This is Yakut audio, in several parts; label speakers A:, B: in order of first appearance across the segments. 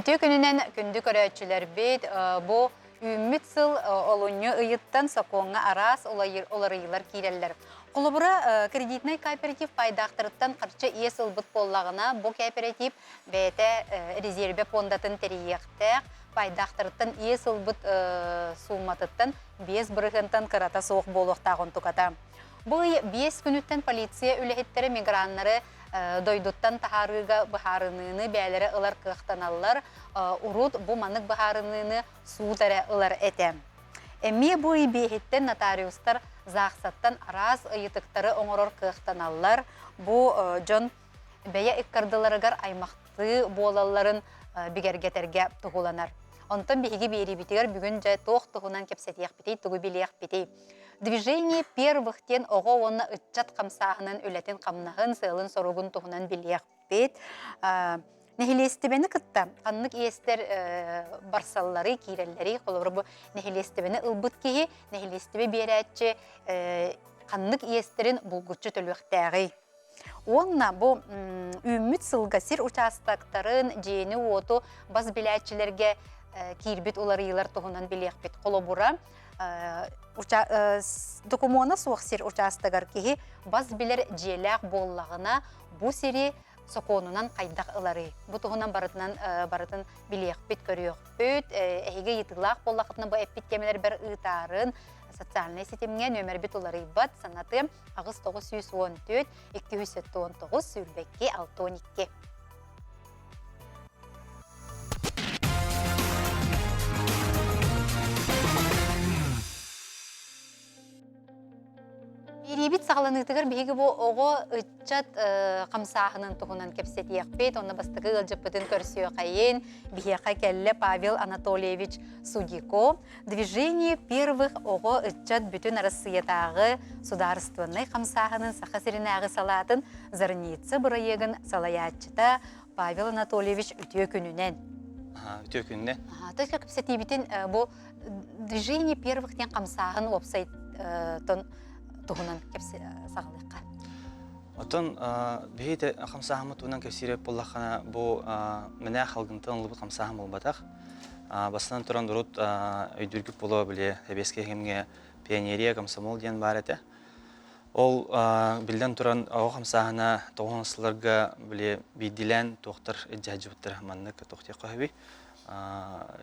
A: Үтүө күнүнэн күндү көрөөччүлэрбит, бу үүммүт сыл олунньу ыйыттан сокуоҥҥа араас уларыйыылар киирэллэр. Холобура, кредитнай кооператив паайдаахтарыттан харчы иэс ылбыт буоллаҕына, бу кооператив бэйэтэ резервэ пуондатын тэрийиэхтээх, паайдаахтарыттан иэс ылбыт сууматыттан 5 бырыһыантан кырата суох буолуохтаах онтуката. Бу ый 5 күнүттэн полиция үлэһиттэрэ миграннары дойдуттан таһаарыыга быһаарыныыны бэйэлэрэ ылар кыахтаналлар. Урут бу маннык быһаарыныыны суут эрэ ылар этэ. Эмиэ бу ый биэһиттэн нотариустар ЗАГСаттан араас ыйытыктары оҥорор кыахтаналлар. Бу дьон бэйэ ыккардыларыгар аймахтыы буолалларын бигэргэтэргэ туһуланар. Онтон биһиги биэриибитигэр бүгүн дьэ туох туһунан кэпсэтиэхпитий, тугу билиэхпитий? Движение первых диэн оҕо уонна ыччат хамсааһынын үлэтин-хамнаһын, сыалын-соругун туһунан билиэхпит. Нэһилиэстибэни кытта ханнык иэстэр барсаллары, киирэллэри, холобура бу нэһилиэстибэни ылбыт киһи, нэһилиэстибэ биэрээччи ханнык иэстэрин булгуччу төлүөхтээҕий? Уонна бу үүммүт сылга сир учаастактарын, дьиэни-уоту бас билээччилэргэ киирбит уларыйыылар туһунан билиэхпит. Холобура, докумуона суох сир учаастагар киһи бас билэр дьиэлээх буоллаҕына, бу сири сокуонунан хайдах ыларый? Бу туһунан барытынан барытын билиэхпит, көрүөхпүт. Эһиги ыйытыылаах буоллаххытына бу эппит тиэмэлэрбэр ыытаарын социальнай ситимҥэ нүөмэрбит уларыйбат, санатыам 8914 279 22 62. Биэриибит саҕаланыытыгар биһиги бу оҕо ыччат хамсааһынын туһунан кэпсэтиэхпит. Онно бастакы ыалдьыппытын көрсүөххэйин. Биһиэхэ кэллэ Павел Анатольевич Судико. Движение первых оҕо ыччат бүтүн Арассыыйатааҕы судаарыстыбаннай хамсааһынын Саха сиринээҕи салаатын Зарница бырайыагын салайааччыта Павел Анатольевич үтүө күнүнэн.
B: Үтүө күнүнэн.
A: Только кэпсэтиибитин бу движение первых диэн хамсааһын уопсай туһунан саҕалыахха.
B: Оттон биһиги хамсааһыммыт туһунан кэпсиир буоллаххына, бу мэнээ халгынтан ылбыт хамсааһын буолбатах. Бастатан туран урут өйдүүргүт буолуо били сэбиэскэй кэмҥэ пионерия, комсомол диэн баар этэ. Ол биллэн туран оҕо хамсааһына тоҕус сылларга били биирдиилээн туохтар илдьэ сылдьыбыттара маннык туох диэххэ сөбүй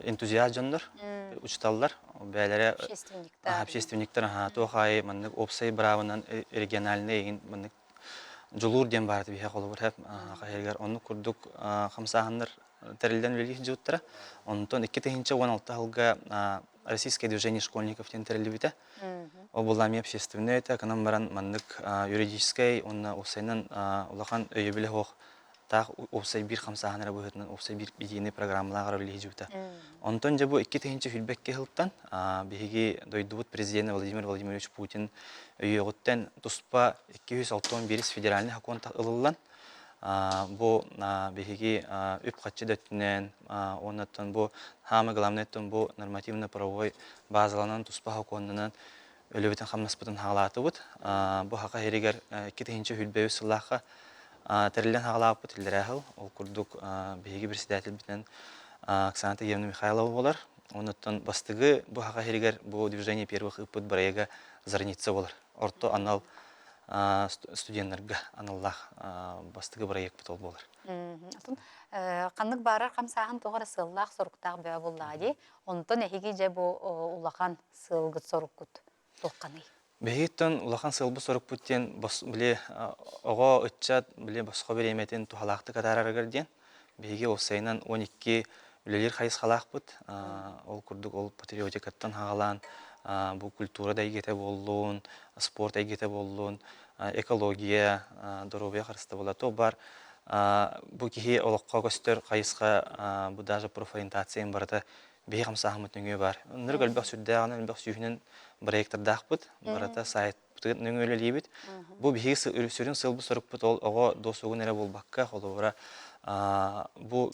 B: энтузиаст дьоннор, учууталлар, бэйэлэрэ
A: Общественниктар.
B: общественниктар туох аайы маннык уопсай быраабынан региональнай игин маннык дьулуур диэн баар биһиэхэ холобур хаһыырыгар оннук курдук хамсааһыннар тэриллэн үлэлии сылдьыбыттара. Онтон 2016 сылга Российское движение школьников диэн тэриллибитэ. Ол буолла эмиэ общественнай этэ, гынан баран маннык юридическай уонна уопсайынан улахан өйөбүлэ суох таах уопсай биир хамсааһын эрэ быһыытынан уопсай биир единый программалаах эрэ үлэлии сылдьыбыта. Онтон дьэ бу 2022 сылтан биһиги дойдубут президенэ Владимир Владимирович Путин өйүөҕүттэн туспа 261 федеральный сокуон ылыллан бу биһиги үп-харчы да өттүнэн уонна бу самое главное бу нормативно-правовой базаланан туспа сокуоннанан өлөбүтүн хамнаспытын хаалаатыбыт. Бу Саха сиригэр 2023 сыллаахха тэриллэн хаалааппыт иллэрээ сыл. Ол курдук биһиги председательбитинэн Оксана Тагиевна Михайлова буолар. Оннуттан бастыгы бу Саха сиригэр бу движение первых ыыппыт бырайыага Зарница буолар. Орто анал студеннарга аналлаах бастыгы бырайыакпыт ол буолар.
A: Отон ханнык баарар хамсааһын тоҕо эрэ сыаллаах-соруктаах бөҕө буоллаҕа дии. Онтон эһиги дьэ бу улахан сыалгыт соруккут туохханый?
B: Биһигиттэн улахан сыалбыт сорукпут диэн били оҕо ыччат били босхо бириэмэтин туһалаахтык атаарарыгар диэн биһиги уопсайынан 12 үлэлиир хайысхалаахпыт. Ол курдук ол патриотикаттан хаҕалаан бу культура да эйгэтэ буоллун, спорт эйгэтэ буоллун, экология, доруобуйа харыстабыла то бар бу киһи олоххо көстөр хайысха бу даже профориентациян барыта биһи хамсааһыммыт нөҥүө баар. Ынырык элбэх сүрдээҕинэн элбэх сүүһүнэн проектордаахпыт, барыта сайтпытын нөҥүө үлэлиибит. Бу биһиги сүрүн сыалбыт-сорукпут ол оҕо досугун эрэ буолбакка, холобура, бу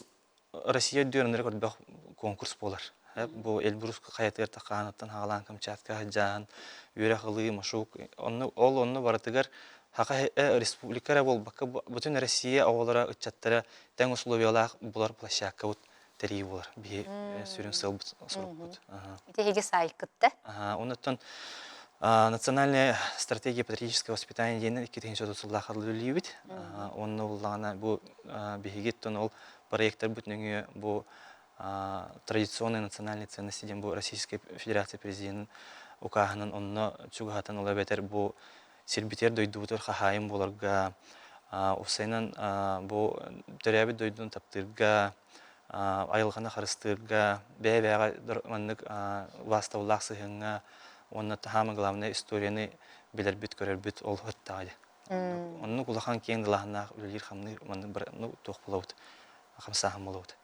B: Россия үрдүгэр ынырык элбэх конкурс буолар. Бу Эльбрус хайатыгар таххааныттан хаалаан Камчатка сылдьаан, үөрэх ылыы, машук, онно ол онно барытыгар Саха республика эрэ буолбакка, бүтүн Россия оҕолоро, ыччаттара тэҥ условиялаах булар площадкабыт. тэрии буолар. Биһи сүрүн сыалбыт сорукпут.
A: Ити эһиги саайкытта?
B: Оннуттан Национальная стратегия патриотического воспитания диэн 2030 сыллаах үлэлиибит. Онно буллаҕына бу биһиги ол проекттарбыт нөҥүө бу традиционные национальные ценности диэн бу Российскай Федерация президенин укааһынан онно чугаһатан ол эбэтэр бу сирбитигэр дойдубутугар хаһаайын буоларга уопсайынан бу төрөөбүт дойдуну таптыырга айылҕаны харыстыырга бэйэ-бэйэҕэ маннык убаастабыллаах сыһыаҥҥа уонна самое главное историяны билэрбит көрөрбүт ол ыттаҕа дии оннук улахан киэҥ далааһыннаах үлэлиир хамныыр маннык ну туох буолабыт хамсааһын буолабыт.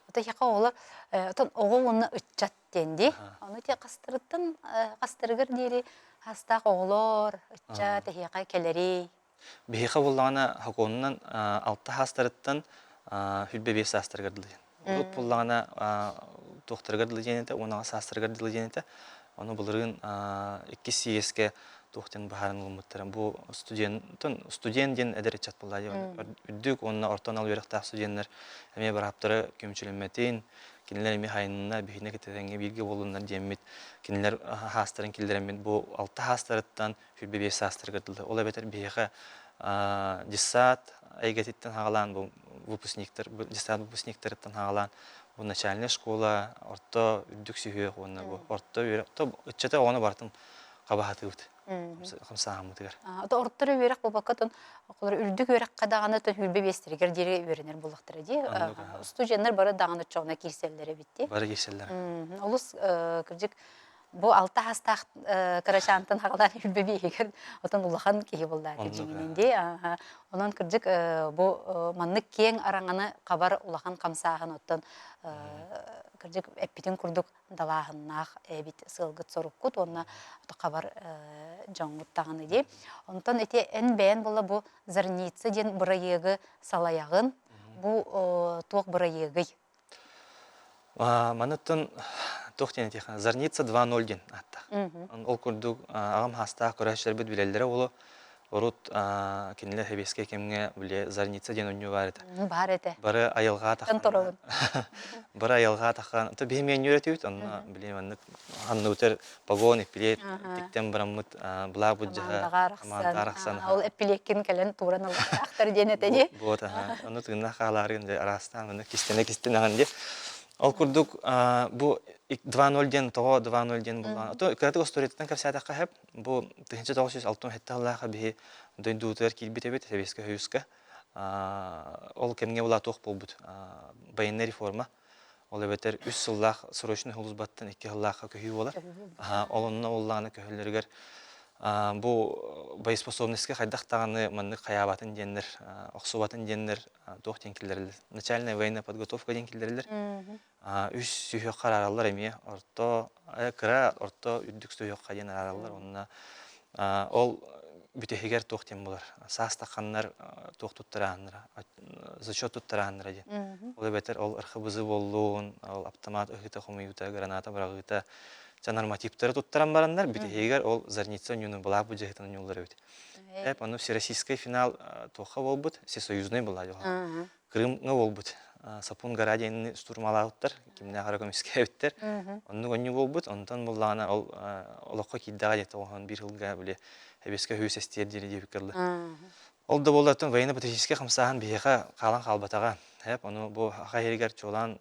A: Ото хиха оҕолор отон оҕо уонна ыччат диэн дии. Ону те хастарыттан хастарыгар диэри хастаах оҕолор ыччат эһиэхэ кэлэрий.
B: Биһиэхэ буоллаҕына хокуонунан алта хаастарыттан 25 саастарыгар дылы. Урут буоллаҕына туохтарыгар дылы диэн этэ, 16 саастарыгар дылы диэн этэ. Ону былырыын иккис сийиэскэ туох диэн быһааран ылыммыттара. Бу студентон студент диэн эдэр ыччат буолла диэн үрдүк уонна орто анал үөрэхтээх студеннар эмиэ бырааптара көмүчүлэммэтин, кинилэр эмиэ хайынна биһине кытта бииргэ буоллуннар диэммит кинилэр хаастарын киллэрэммит бу алта хаастарыттан 25 саастарыгар дылы. Ол эбэтэр биһиэхэ десант эйгэтиттэн хаалаан бу выпускниктар десант выпускниктарыттан хаалаан бу начальная школа орто үрдүк сүһүөх уонна бу орто үөрэх ыччата оҕону барытын хабаһатыыбыт хамсааһыммытыгар.
A: Ото орторо үөрэх буолбакка тон оҕолор үрдүк үөрэххэ даҕаны тон хүрбэ биэстэригэр диэри үөрэнэр буоллахтара дии. Студеннар бары даҕаны оччоҕуна киирсэллэр эбит дии.
B: Бары киирсэллэр.
A: Олус кырдьык бу алта хастаах кырачаантан хаҕалаан үрбэ биэһигэр отон улахан киһи буоллааты дьиҥинэн дии. Онон кырдьык бу маннык киэҥ араҥаны хабар улахан хамсааһын оттон кырдьык эппитин курдук далааһыннаах эбит сыалгыт соруккут уонна хабар дьоҥҥут даҕаны дии. Онтон ити эн бэйэн була бу Зарница диэн бырайыагы салайаҕын. Бу туох бырайыагый?
B: Маныттан туох диэн этиэххэ Зарница 2.0 диэн ааттаах. Ол курдук аҕам хаастаах көрөөччүлэрбит билэллэрэ буолуо. Урут кинилэр сэбиэскэй кэмҥэ били Зарница диэн оонньуу баар этэ.
A: Баар этэ.
B: Бары айылҕа
A: Тан торобун.
B: Бары айылҕа таххан, то биһи миэн үөрэтибит, онно били маннык ханныбытар погон эппилиэт тиктэн бараммыт былаа буддьаһа
A: командаҕа арахсан. Ол эппилиэккин кэлэн тууран ыллахтаахтар диэн этэ дии.
B: Вот, ону тыыннаах хаалаарыгын дьэ араастаан маннык кистэнэ-кистэнэҕин дии. Ол курдук бу 2.0 диэн тоҕо 2.0 диэн буллаҕына, то кыратык остуоруйаттан кэпсээтэххэ сөп. Бу 1967 сыллаахха биһи дойдубутугар киирбит эбит Сэбиэскэй Союзка. Ол кэмҥэ була туох буолбут военная реформа. Ол эбэтэр үс сыллаах срочный сулууспаттан икки сыллаахха көһүү буолар. Ол онно буоллаҕына көһөллөрүгэр бу боеспособностька хайдах даҕаны маннык хайаабатын диэннэр, охсубатын диэннэр туох диэн киллэрэллэр. Начальная военная подготовка диэн киллэрэллэр. Үс сүһүөххэ араараллар эмиэ орто кыра орто үрдүк сүһүөххэ диэн араараллар уонна ол бүтэһигэр туох диэн буолар саас тахханнар туох туттарааннара зачет туттарааннара диэн ол эбэтэр ол РХБЗ буоллун ол автомат ыһыыта хомуйуута граната быраҕыыта ча нормативтары туттаран бараннар бүтэһигэр ол зарница онньууну былаах быдьаһытын онньууллар эбит эп ону всероссийскай финал туохха буолбут всесоюзный была Крымҥа буолбут Сапун гора диэнини штурмалаабыттар, кимнээх эрэ көмүскээбиттэр. Оннук онньу буолбут, онтон буллаҕына ол олоххо киирдэҕэ диэтэ оһон биир сылга били эбиэскэ үһүс эстиэр диэри диэбиккэ дылы. Ол да буоллар военно-патриотическай хамсааһын биһиэхэ хаалан хаалбатаҕа. Хэп, ону бу аха иһигэр чуолаан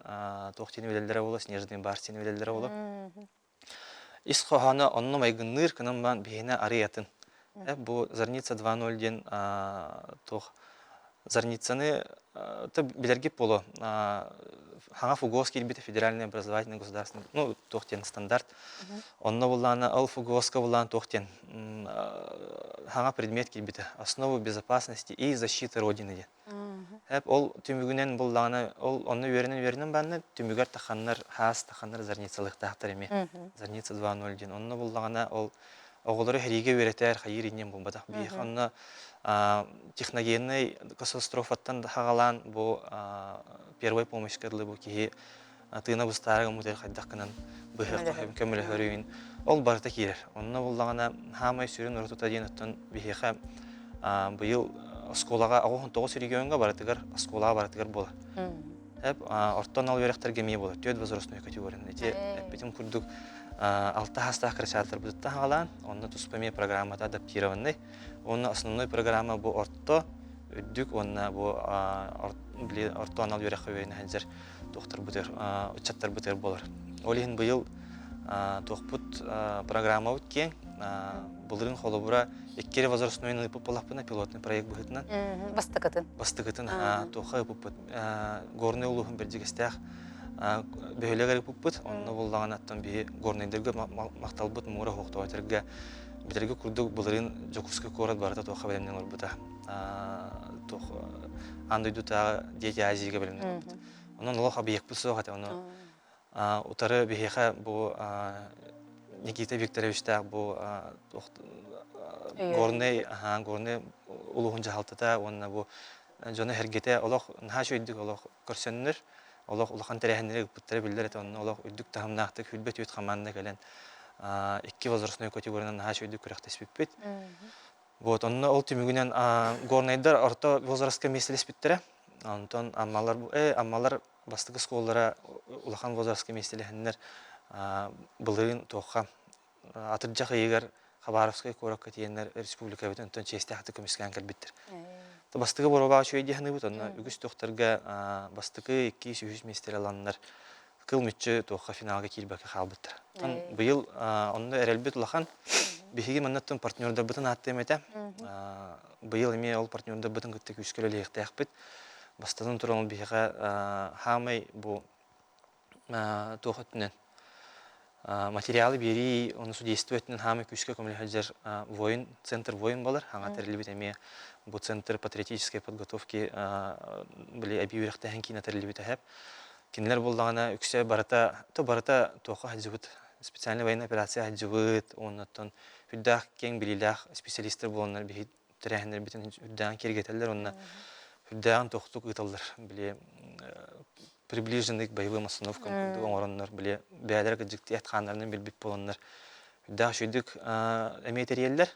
B: туох диэни билэллэрэ буолуо, Снежный барс диэни билэллэрэ буолуо. Ис хоһооно онно майгынныыр гынан баран биһиэнэ арый атын. Бу Зарница 2.0 диэн туох Зарницаны билэргит буолуо. Хаҥа ФГОС киирбитэ федеральный образовательный государственный ну туох диэн стандарт. Онно буллаана ол ФГОСка буллаан туох диэн хаҥа предмет киирбитэ. Основы безопасности и защиты Родины диэн. Эп ол түмүгүнэн буллаҕына, ол онно үөрэнэн-үөрэнэн баранна түмүгэр таханнар, хаас таханнар зарницалыахтаахтар эмиэ. Зарница 2.0 диэн. Онно буллаҕына ол оҕолору хэриигэ үөрэтэр, хайыыр иннин булбатах. Биһиэхэ онно техногеннай катастрофаттан хаҕалаан бу первой помощька дылы бу киһи тыына быстаары гыммытыгар хайдах гынан быһыах көмөлөһөрүн ол барыта киирэр. Онно буллаҕына хаамай сүрүн уратыта диэн оттон биһиэхэ быйыл оскуолаҕа 99 региоҥҥа барытыгар оскуолаҕа барытыгар буолар. Эп орто анал үөрэхтэргэ эмиэ буолар. Түөрт возрастной категорияны. Ити эппитим курдук алта хастаах кырачааттарбытыттан хаалаан, онно туспа эмиэ программата адаптированный. Уонна основной программа бу орто, үрдүк уонна бу орто анал үөрэххэ үөрэнэ сылдьар туохтарбытыгар, ыччаттарбытыгар буолар. Ол иһин быйыл туохпут программабыт киэҥ. Былырыын холобура икки эрэ возрастнойун ыыппыт буоллахпына пилотный проект быһыытынан.
A: Бастакытын.
B: Бастакытын туохха ыыппыппыт. Горнай улууһун Бэрдьигэстээх бөһүөлэгэр ыыппыппыт. Онно буллаҕына оттон биһи горнайдарга махталбыт муура суохтоҕо битэргэ курдук былырыын Дьокуускай куорат барыта туохха бэлэмнэн олорбута. Туох аан дойдутааҕы Дети Азияга бэлэмнэн олорбут. Онон олох объекпыт суох этэ. Ону утары биһиэхэ бу Никита Викторовичтаах бу Горнай Горнай улууһун дьаһалтата уонна бу дьоно сэргэтэ олох наһаа үчүгэйдик олох көрсөннөр олох улахан тэрээһиннэри ыыппыттара биллэр этэ онно олох үрдүк таһымнаахтык сүүрбэ түөрт хамаанда кэлэн икки возрастной категориянан наһаа үчүгэйдик күрэхтэспиппит. Вот онно ол түмүгүнэн горнайдар орто возрастка миэстэлэспиттэрэ. Онтон аммалар аммалар бастакы оскуолалара улахан возрастка миэстэлэһэннэр былырыын туохха атырдьах ыйыгар Хабаровскай куоракка тиийэннэр республикабытын онтон чиэстээхтик көмүскээн кэлбиттэр. Бастакы боруобаҕа үчүгэй дии саныыбыт, онно үгүс туохтарга бастакы, иккис, үһүс миэстэлэр ыланнар кыл мүччү туохха финалга киирбэккэ хаалбыттар. Быйыл онно эрэлбит улахан. Биһиги маннаттан партнердарбытын ааттыам этэ. Быйыл эмиэ ол партнердарбытын кытта күүскэ үлэлиэхтээхпит. Бастатан туран ол биһиэхэ хаамай бу туох өттүнэн материалы биэрии, ону судейство өттүнэн хаамай күүскэ көмөлөһө сылдьар воин, центр воин буолар. Хаҥа тэриллибит эмиэ бу центр патриотической подготовки били эбии үөрэхтээһин киинэ тэриллибит эһэп. Кинилэр буоллаҕына үксэ барыта, то барыта туохха сылдьыбыт, специальный военная операция сылдьыбыт, уоннаттан үрдээх киэҥ билиилээх специалистар буоланнар биһи тэрээһиннэрбитин үрдээҕин киэргэтэллэр уонна үрдээҕин тохтук ыыталлар. Били приближенный к боевым остановкам курдук оҥороннор, били бэйэлэрэ кырдьыктыы эт хааннарынан билбит буоланнар үрдээх үчүгэйдик эмиэ тэрийэллэр.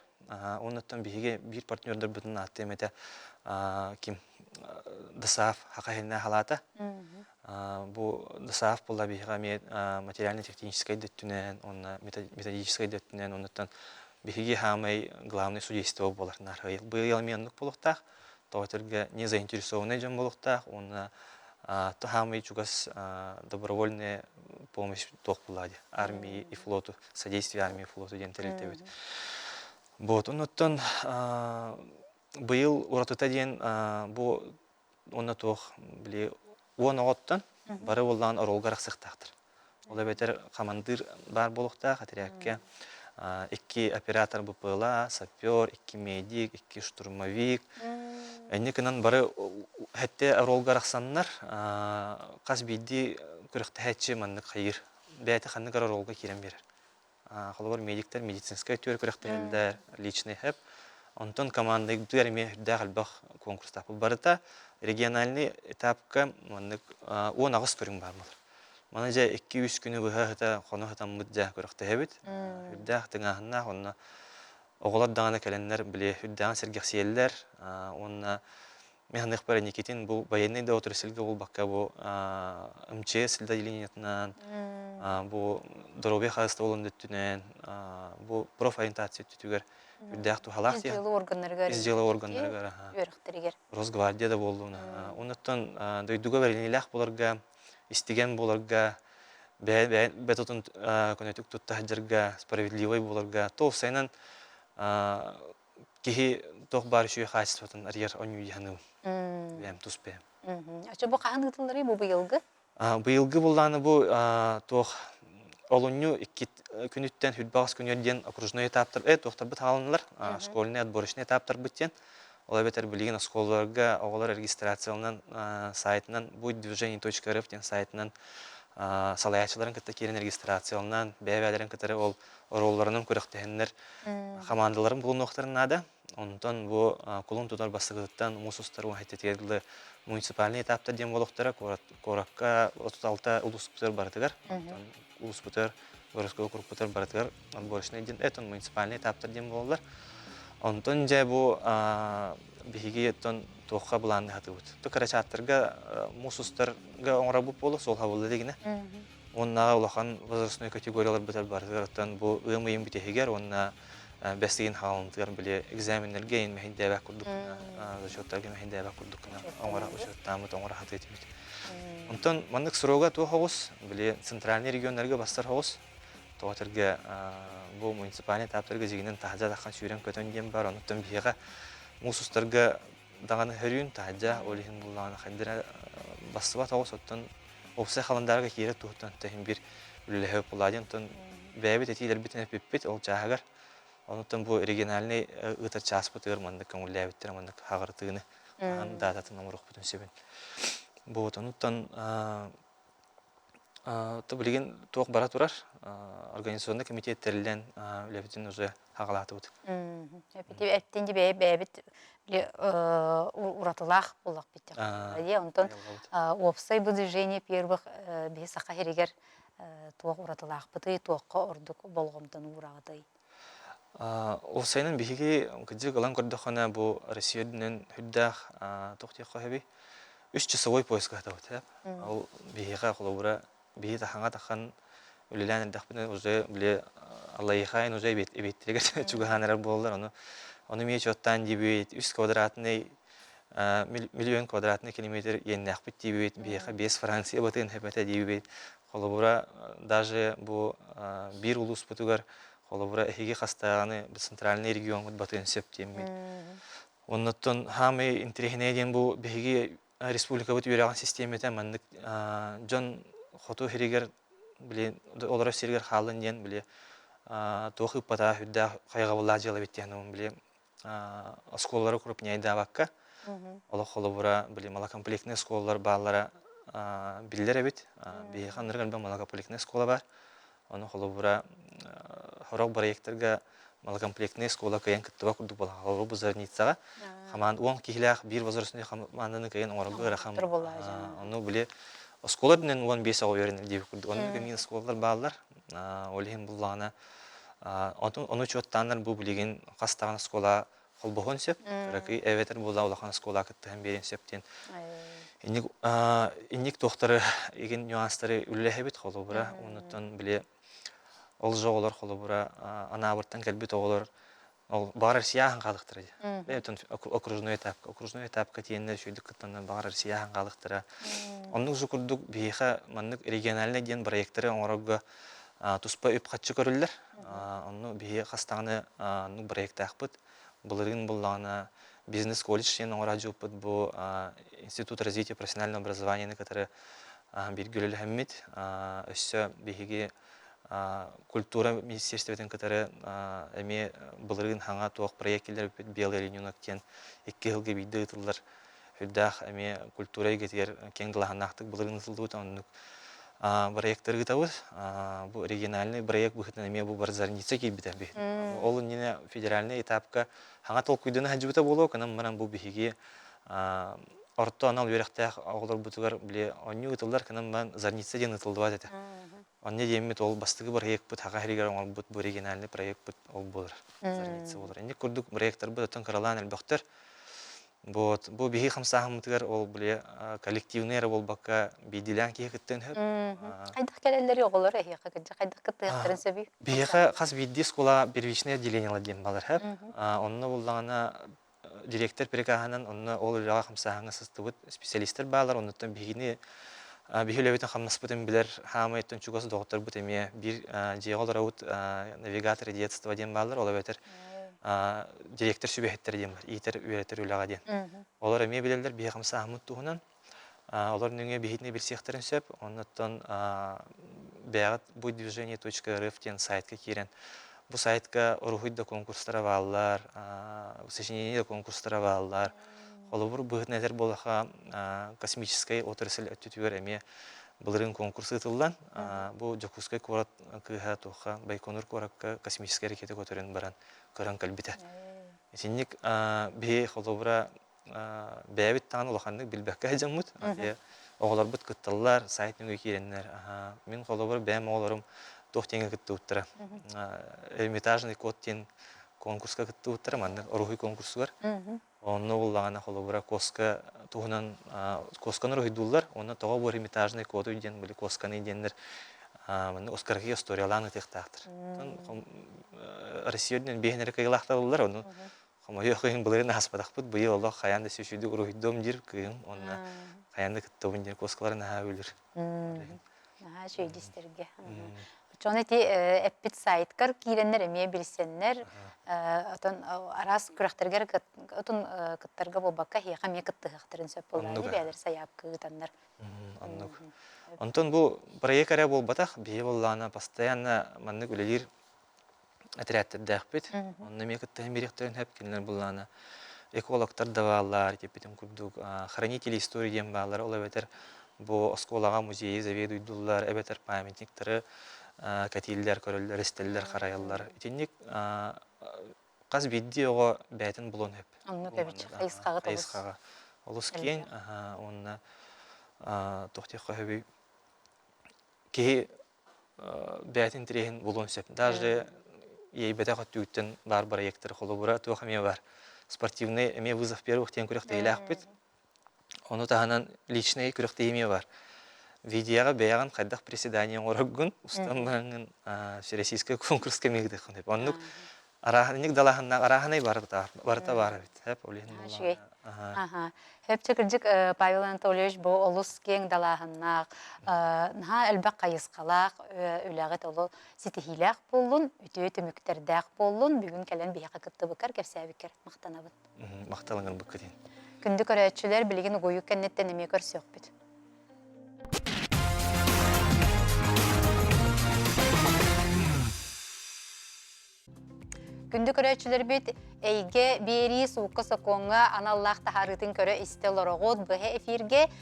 B: Оннуттан биһиги биир партнердарбытын ааттыам этэ ким ДСАФ Хаха иһиннэ халаата. Бу ДСАФ буолла биһиэхэ эмиэ материально-техническай да өттүнэн уонна методическай да өттүнэн оннуттан биһиги хаамай главный судейство буолар наар быйыл эмиэ оннук буолуохтаах. Тоҕо этэргэ не заинтересованный дьон буолуохтаах уонна хаамай чугас добровольная помощь туох буолла дии армии и флоту содействие армии и флоту диэн тэрилтэбит. Вот оннуттан быйыл уратыта диэн бу уонна туох били уон оҕоттон бары уоллаан оруолга арахсыахтаахтар. Ол эбэтэр хамандыыр баар буолуохтаах этэрээккэ икки оператор БПЛА, сапер, икки медик, икки штурмовик. Энньэ гынан бары хэттэ оруолга арахсаннар хас биирдии күрэхтэһээччи маннык хайыыр. Бэйэтэ ханнык эрэ оруолга киирэн биэрэр. Холобур, медиктэр медицинскэй өттүгэр күрэхтэһэллэр, личный хэп. Онтон командайдыгар эмиэ үрдээх элбэх конкурстаахпыт. Барыта региональный этапка маннык 18 көрүҥ баар буолар. Маны дьэ 2-3 күнү быһа ыһыта хоно сытаммыт дьэ күрэхтэһэбит. Үрдээх тыҥааһыннаах онно оҕолор даҕаны кэлэннэр били үрдээҕин сэргэхсийэллэр уонна Мин саныахпар Никитин бу военный да отрасльга буолбакка бу МЧС линиятынан, бу доруобуйа харыстабылын өттүнэн, бу профориентация өттүтүгэр үрдээх туһалаах
A: Ис дьыала органнарыгар
B: ис дьыала органнарыгар
A: үөрэхтэригэр
B: Росгвардия да буоллун. Оннуттан дойдуга бэриниилээх буоларга, истигэн буоларга, бэйэ бэйэ көнөтүк тутта сылдьарга, справедливый буоларга, то сайынан киһи туох баар үчүгэй хаачыстыбатын арыйар оонньуу дии саныыбын. Бэйэм тус бэйэм.
A: Ача бу хаһан ыытылларый бу быйылгы?
B: Быйылгы буллааны бу туох олунньу икки күнүттэн хүрбэҕис күнүгэр диэн окружной этаптар туохтарбыт хаалыннылар школьный отборочный этаптарбыт диэн ол эбэтэр билигин оскуолаларга оҕолор регистрацияланан сайтынан будет движение.рф диэн сайтынан салайааччыларын кытта киирэн регистрацияланан бэйэ-бэйэлэрин кытары ол оруолларынан күрэхтэһэннэр хамаандаларын булунуохтарын наада. Онтон бу кулун тутар бастакытыттан муус устар уһайтытыгар дылы муниципальный этаптар диэн буолуохтара куоракка 36 улууспутугар барытыгар, онтон улууспутугар, городской округпутугар барытыгар отборочный диэн, это муниципальный этаптар диэн буолаллар. Онтон дьэ бу биһиги оттон туохха былааннаһатыбыт. То кырачааттарга муус устарга оҥоробут буолуо суолхабылла дигинэ. Уонна улахан возрастной категорияларбытар барытыгар оттон бу ыам ыйын бүтэһигэр уонна бэс ыйын хаалынтыгар били экзаменнэргэ ин мэһэйдээбэт курдук зачеттарга мэһэйдээбэт курдук гына оҥоро учуоттааммыт оҥоро сатыы этибит. Онтон маннык срога туох оҕус били центральный регионнарга бастар оҕус тоҕо этэргэ бу муниципальный этаптарга дьигинэн таһдьа таххан сүүрэн-көтөн диэн бар онуттан биһиэхэ муус устарга даҕаны хөрүүн таһдьа ол иһин буллаҕына хайдара бастыбат оҕус оттон уопсай халандаарга киирэр туһуттан тэһин биир үлэлэһэ буолла онтон бэйэбит этиилэрбитин эппиппит ол чааһыгар онуттан бу региональный ыытар чааспытыгар маннык көҥүллээбиттэр маннык хаҕырытыыны хаһан даататын оҥоруохпутун сөбүн бу вот онуттан То билигин туох бара турар организационный комитет тэриллэн үлэбитин уже хаҕалаатыбыт.
A: Эттин бэйэ бэйэбит уратылаах буоллахпыт дии. Онтон уопсай выдвижение первых биһи саха сиригэр туох уратылаахпытый, туохха ордук болҕомтону уураҕытый?
B: Уопсайынан биһиги кырдьык ылан көрдөххүнэ бу Россия үрдүнэн үрдээх туох диэххэ сөбүй? Үс часовой пояска сытабыт. Ол биһиэхэ холобура биһи тахаҥа тахан үлэлээн эрдэхпинэ уже били Аллайыхайн уже эбиэттэригэр чугаһаан эрэр буолаллар. Ону ону эмиэ чуоттаан диэбит үс квадратный миллион квадратный километр иэннээхпит диэбит биһиэхэ биэс Франция батыын хэпэтэ диэбит холобура даже бу биир улууспутугар холобура эһиги хастааҕыны центральный региоҥҥут батыан сөп диэммит оннуттан хаамай интэриэһинэй диэн бу биһиги республикабыт үөрэҕин систиэмэтэ маннык дьон хоту сиригэр били олорор сиригэр хааллын диэн били туох ыыппатаах үрдээх хайҕабыллаах дьыала эбит диэн били оскуолалары крупнейдаабакка олох холобура били малокомплектный оскуолалар бааллара биллэр эбит биһиэхэ аннырык элбэх малокомплектный оскуола баар ону холобура сорох проектарга малокомплектный оскуола кыайан кыттыба курдук буолар холобура бу Зарницаҕа хамаан 10 киһилээх биир возрастной хамаанданы кыайан оҥорорго ыарахан ону били оскуола үрдүнэн 15 оҕо үөрэнэр диэбит курдук оннук эмиэ оскуолалар бааллар ол иһин буллаҕына Ону учуоттааннар бу билигин хас даҕаны оскуола холбоһуон сөп, кыракый эбэтэр буолла улахан оскуола кыттыһан биэриэн сөп диэн. Инник инник туохтары игин нюанстары үлэлэһэбит холобура, оннуттан били ол же оҕолор холобура анаабыртан кэлбит оҕолор ол баҕар Россия аһан хаалыахтара дии. Бэйэтин окружной этапка, окружной этапка тиэннэр үчүгэйдик кыттаннар баҕар Россия аһан хаалыахтара. Оннук же курдук биһиэхэ маннык региональный диэн проекттары оҥорорго туспа үп-харчы көрүллэр. Онно биһи хас даҕаны оннук проектаахпыт. Былырыын буллаҕына бизнес-колледж диэн оҥораадьыппыт бу Институт развития профессионального образованияны кытары бииргэ үлэлэһэммит. Өссө биһиги культура министерствотын кытары эмиэ былырыын хаҥа туох проект киллэрбиппит Белый олененок диэн икки сылга биирдэ ыытыллар үрдээх эмиэ культура эйгэтигэр киэҥ далааһыннаахтык былырыын ытыллыбыт оннук проекттары ыытабыт. Бу региональный проект быһыытынан эмиэ бу Барзарница киирбитэ. Ол иннинэ федеральный этапка хаҥа толкуйдана сылдьыбыта буолуо, кынан баран бу биһиги орто анал үөрэхтээх оҕолорбутугар били оонньуу ыытыллар, кынан баран Зарница диэн ытыллыбат этэ. Онно диэммит ол бастакы проекпыт Хаха сиригэр оҥорбут бу региональный проекпыт ол буолар. Зарница буолар. Инник курдук проекттарбыт оттон кыралаан элбэхтэр. Вот бу биһи хамсааһыммытыгар ол били коллективный эрэ буолбакка биирдиилээн киһи кыттыан сөп.
A: Хайдах кэлэллэри оҕолор эһиэхэ кырдьа хайдах кыттыахтарын сөбүй?
B: Биһиэхэ хас биирдии школа первичное отделениелар диэн балар сөп. Онно буллаҕына директор прикаһынан онно ол үлэҕэ хамсааһыҥҥа сыстыбыт специалистар баалар. Оннуттан биһигини биһи үлэбитин хамнаспытын билэр хаамай чугас доҕотторбут эмиэ биир дьиэҕэ олоробут навигатор детства диэн бааллар. Ол эбэтэр директор сүбэһиттэрэ диэн бар, иитэр үөрэтэр үлэҕэ диэн. Олор эмиэ билэллэр биһи хамсааһыммыт туһунан. Олор нөҥүө биһитини билсиэхтэрин сөп. Оннуттан бэйэҕит бу движение.рф диэн сайтка киирэн бу сайтка уруһуй да конкурстара бааллар, сочинение да конкурстара бааллар. Холобур быһытын этэр буоллахха космическай отрасль өттүтүгэр эмиэ былырыын конкурс ыытыллан, бу Дьокуускай куорат кыыһа туохха Байконур куоракка космическай ракета көтөрөн баран көрөн кэлбитэ. Итинник биһи холобура бэйэбит даҕаны улаханнык билбэккэ сылдьаммыт. Оҕолорбут кытталлар, сайт нөҥүө киирэннэр. Мин холобура бэйэм оҕолорум туох диэҥҥэ кыттыбыттара. Эрмитажный код диэн конкурска кыттыбыттара маннык уруһуй конкурсугар. Онно буллаҕына холобура куоска туһунан куосканы уруһуйдууллар уонна тоҕо бу Эрмитажный куотуй диэн били куосканы диэннэр маннык Оскархи историялаан ытыахтаахтар. Россия үрдүнэн биэһин эрэ кыайыылаахтар ону хомойуох иһин былырыын ааспатахпыт быйыл олох хайаан да сүсүйдүк уруһуйдуом диир кыыһым уонна хайаан да кыттабын диир куоскалары наһаа өлөр.
A: Наһаа үчүгэй истэргэ. Оччоҕуна ити эппит сайткар киирэннэр эмиэ билсэннэр, отон араас күрэхтэргэр отон кыттарга буолбакка эһиэхэ эмиэ кыттыһыахтарын сөп буоллаҕа бэйэлэр сайаапка ыытаннар.
B: Оннук. Онтон бу проект эрэ буолбатах, биһи буоллаҕына постоянно маннык үлэлиир этэрээттэрдээхпит. Онно эмиэ кыттыһан биэриэхтэрин сөп. Кинилэр былаана экологтар да бааллар, итиппитин курдук хранители истории диэн бааллар. Ол эбэтэр бу оскуолаҕа музейы заведуйдууллар, эбэтэр памятниктары кэтииллэр, көрөллөр, истэллэр, харайаллар. Итинник хас биирдии оҕо бэйэтин булуон сөп.
A: Оннук эбит, хайысхаҕа
B: хайысхаҕа олус киэҥ уонна туох диэххэ сөбүй киһи бэйэтин интэриэһин булуон сөп. Даже иэйбэтэх өттүгүттэн баар проектар холобура туох эмиэ бар. Спортивный эмиэ вызов первых диэн күрэхтэһиилээхпит. Ону таһынан личный күрэхтэһии эмиэ бар. Видеоҕа бэйэҕин хайдах приседание оҥороргун устан бараҥҥын всероссийскай конкурска эмиэ ыытыаххын сөп. Оннук арааһынньык далааһыннаах арааһынай барыта барыта баар эбит. Сөп, ол иһин
A: Үчүгэй. Сөпчө кырдьык Павел Анатольевич бу олус киэҥ далааһыннаах, наһаа элбэх хайысхалаах үлэҕит олу ситиһиилээх буоллун, үтүө түмүктэрдээх буоллун. Бүгүн кэлэн биһиэхэ кыттыбыккар, кэпсээбиккэр махтанабын.
B: Махталыҥ ылбыккытын.
A: Күндү көрөөччүлэр, билигин угуйук кэнниттэн эмиэ көрсүөхпүт. Күндү көрөөччүлэрбит, эйгэ биэрии суукка сокуоҥҥа аналлаах таһаарыытын көрө-истэ олороҕут. Быһа эфиргэ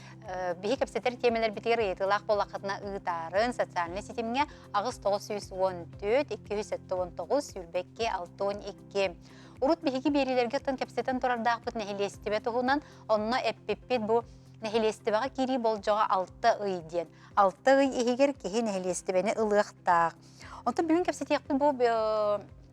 A: биһи кэпсэтэр тиэмэлэрбитигэр ыйытыылаах буоллаххытына ыытаарын социальнай ситимҥэ 8914 279 22 62. Урут биһиги биэриилэргэ оттон кэпсэтэн турардаахпыт нэһилиэстибэ туһунан, онно эппиппит бу нэһилиэстибэҕэ киирии болдьоҕо 6 ый диэн. 6 ый иһигэр киһи нэһилиэстибэни ылыахтаах. Онтон бүгүн кэпсэтиэхпит бу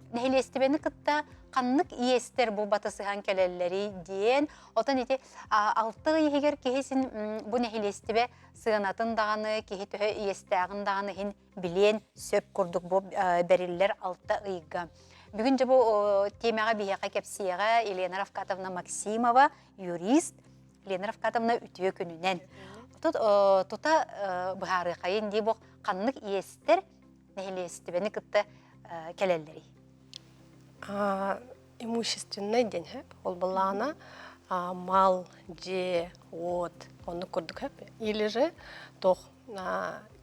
A: нэһилиэстибэни кытта ханнык иэстэр бу батысыһан кэлэллэрий диэн. Отон ити алта ый иһигэр киһи син бу нэһилиэстибэ сыанатын даҕаны, киһи төһө иэстээҕин даҕаны иһин билиэн сөп курдук бу бэриллэр алта ыйга. Бүгүн дьэ бу тиэмэҕэ биһиэхэ кэпсиэҕэ Елена Равкатовна Максимова, юрист. Лена Равкатовна үтүө күнүнэн. Тута быһаарыахайын дии бу ханнык иэстэр нэһилиэстибэни кытта кэлэллэрий?
C: Имущественнай диэн сөп. Ол былаана мал, дьиэ, уот оннук курдук сөп. Или же туох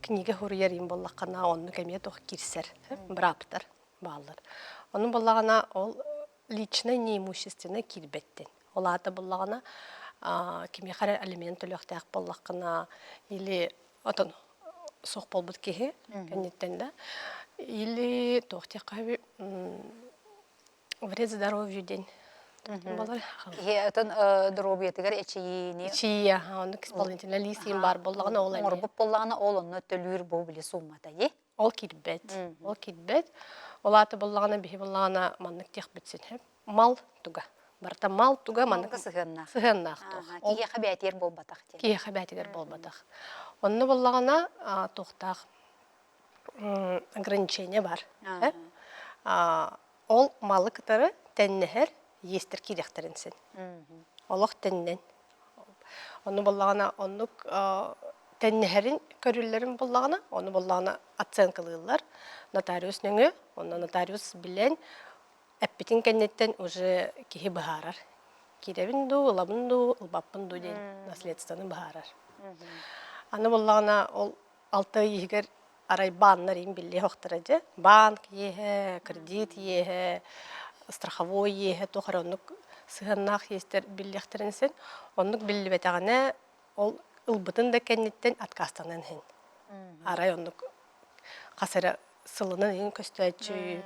C: книга суруйар им буоллаххына оннук эмиэ туох киирсэр бырааптар бааллар. Ону буоллаҕына ол личнай неимущественнай киирбэттин. Ол аата буллаҕына кимиэхэ эрэ алимент төлүөхтээх буоллаххына или отон суох буолбут киһи кэнниттэн да или туох диэххэ вред здоровью диэн буолар.
A: Киһи отон доруобуйатыгар эчийиини
C: эчийии оннук исполнительный лист баар буоллаҕына ол
A: оҥорбут буоллаҕына ол онно төлүүр бу били сууммата
C: Ол киирбэт. Ол киирбэт. Ол аата буоллаҕына биһи буоллаҕына маннык диэхпит син мал туга. Барыта мал туга маннык
A: сыһыаннаах.
C: Сыһыаннаах туох.
A: Киһиэхэ бээтигэр буолбатах диэн.
C: Киһиэхэ бээтигэр буолбатах. Онно буоллаҕына туохтаах ограничение бар. Ол малы кытары тэннэһэр иэстэр киириэхтэрин син. Олох тэннэн. Ону буоллаҕына оннук тэннэһэрин көрүллэрин буоллаҕына, ону буоллаҕына оценкалыыллар нотариус нөҥүө. Онно нотариус билэн эппитин кэнниттэн уже киһи быһаарар. Киирэбин дуу, ылабын дуу, ылбаппын дуу диэн наследствоны быһаарар. Аны буоллаҕына ол алта ый иһигэр арай бааннар иин биллиэ охторо дьэ. Банк иэһэ, кредит иэһэ, страховой иэһэ туох эрэ оннук сыһыаннаах иэстэр биллиэхтэрин син. Оннук биллибэтэҕинэ ол ылбытын да кэнниттэн отказтанан иһин. Арай оннук хас эрэ сылынан иһин көстөөччү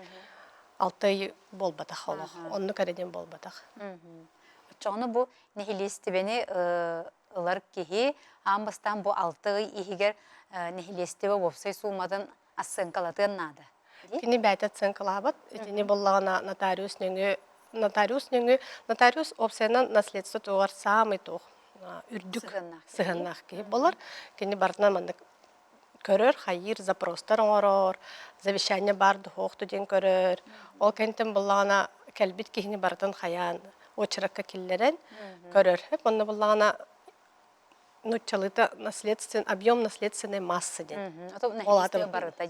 C: алта ый буолбатах олох. Оннук эрэ диэн буолбатах.
A: Оччоҕуна бу нэһилиэстибэни ылар киһи аан бастаан бу алта ый иһигэр нэһилиэстибэ уопсай сууматын ассыаҥкалатыан наада. Дии?
C: Кини бэйэтэ оценкалаабат. Итини буоллаҕына нотариус нөҥүө нотариус нөҥүө нотариус уопсайынан наследство туһугар саамай туох үрдүк
A: Сыһыаннаах киһи.
C: сыһыаннаах киһи буолар. Кини барытынан маннык көрөр, хайыыр, запростар оҥорор, завещание баар дуһуохту диэн көрөр. Ол кэнниттэн буоллаҕына кэлбит киһини барытын хайаан уочаракка киллэрэн көрөр. Онно буоллаҕына нууччалыыта наследствен объем наследственной массы диэн.
A: Ол атын барыта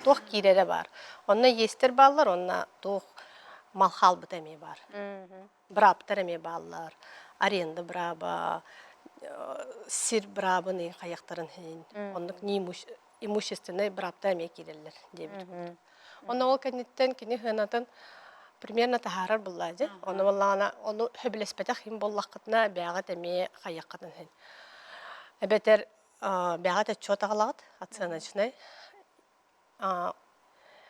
C: туох киирэрэ баар. Онно иэстэр бааллар, онно туох мал хаалбыта эмиэ баар. Бырааптар эмиэ бааллар. Аренда бырааба, сир быраабын хайахтарын иһин. Оннук имущественнай бырааптар эмиэ киирэллэр диэбит курдук. Онно ол кэнниттэн кини сыанатын примерно таһаарар буллаа дьэ. Ону буоллаҕына, ону сөбүлэспэтэх иһин буоллаххытына, бэйэҕит эмиэ хайыаххытын иһин. Эбэтэр бэйэҕит отчуот аҕалаҕыт, оценочнай.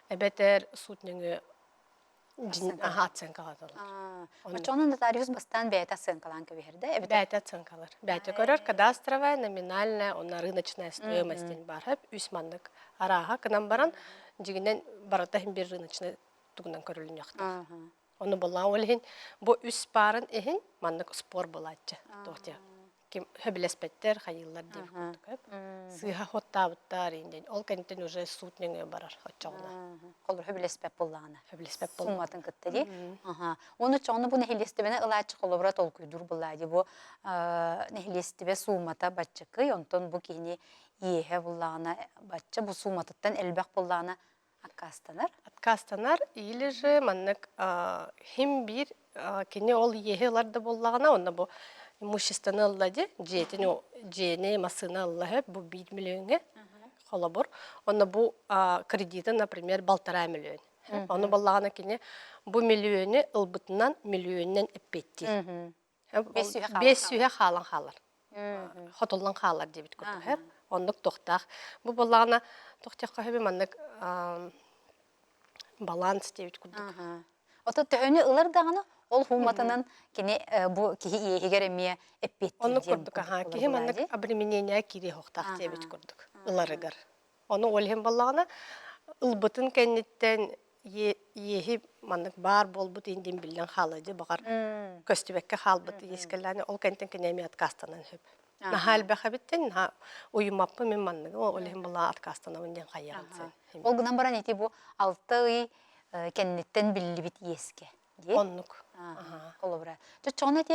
C: Эбэтэр суут нөҥүө аха оценкаҕа
A: ылар. Оччоҕуна нотариус бастаан бэйэтэ оценкалаан кэбиһэр да эбэтэр
C: Бэйэтэ оценкалар. Бэйэтэ көрөр кадастровая, номинальная, уонна рыночная стоимость диэн баар. Үс маннык арааһа гынан баран, дьиҥинэн барыта иһин биир рыночнай тугунан көрүлүнүөхтээх. Ону буллаҕа ол иһин бу үс паарын иһин маннык спор буолааччы. Туох диэн ким сөбүлэспэттэр, хайыыллар диэбит курдук. Сыыһа хуоттаабыттар диэн. Ол кэнниттэн уже суут нөҥүө барар оччоҕуна.
A: Холобур сөбүлэспэт буоллаҕына.
C: Сөбүлэспэт буоллаҕына.
A: Сумматын кытта дии. Уонна оччоҕуна бу нэһилиэстибэни ылааччы холобура толкуйдуур буоллаа дии. Бу нэһилиэстибэ суумата баччакый, онтон бу киһини иэһэ буллаҕына бачча бу сууматыттан элбэх буоллаҕына Аккаастанар?
C: Аккаастанар или же маннык хим биир кини ол иэһи ылар да буоллаҕына онно бу имуществоны ылла дии дьиэтин дьиэни массыына ылла сөп бу биир миллиоҥҥа холобур онно бу кредиты например балтараа миллион ону буоллаҕына кини бу миллиону ылбытынан миллионунан эппиэттиир 5 сүүһэ хаалан хаалар хотуллан хаалар диэбит курдук оннук туохтаах бу буоллаҕына туох диэххэ маннык баланс диэбит курдук.
A: Ото төһөнү ылар даҕаны ол хууматынан кини бу киһи иэһигэр эмиэ эппиэттиир
C: Оннук курдук аха киһи маннык обременение киириэ суохтаах диэбит курдук ыларыгар. Ону ол иһин буоллаҕына ылбытын кэнниттэн иэһи маннык баар буолбут индин биллэн хаалыа дии баҕар көстүбэккэ хаалбыт иэскэлээни ол кэнниттэн кини эмиэ отказтанан сөп. Наһаа элбэх эбиттэн наһаа уйумаппын мин манныгы ол иһин буоллаҕа отказтанабын диэн хайыаҕын син.
A: Ол гынан баран ити бу 6 ый кэнниттэн биллибит иэскэ дии.
C: Оннук.
A: Холобура. Чоччоҕуна ити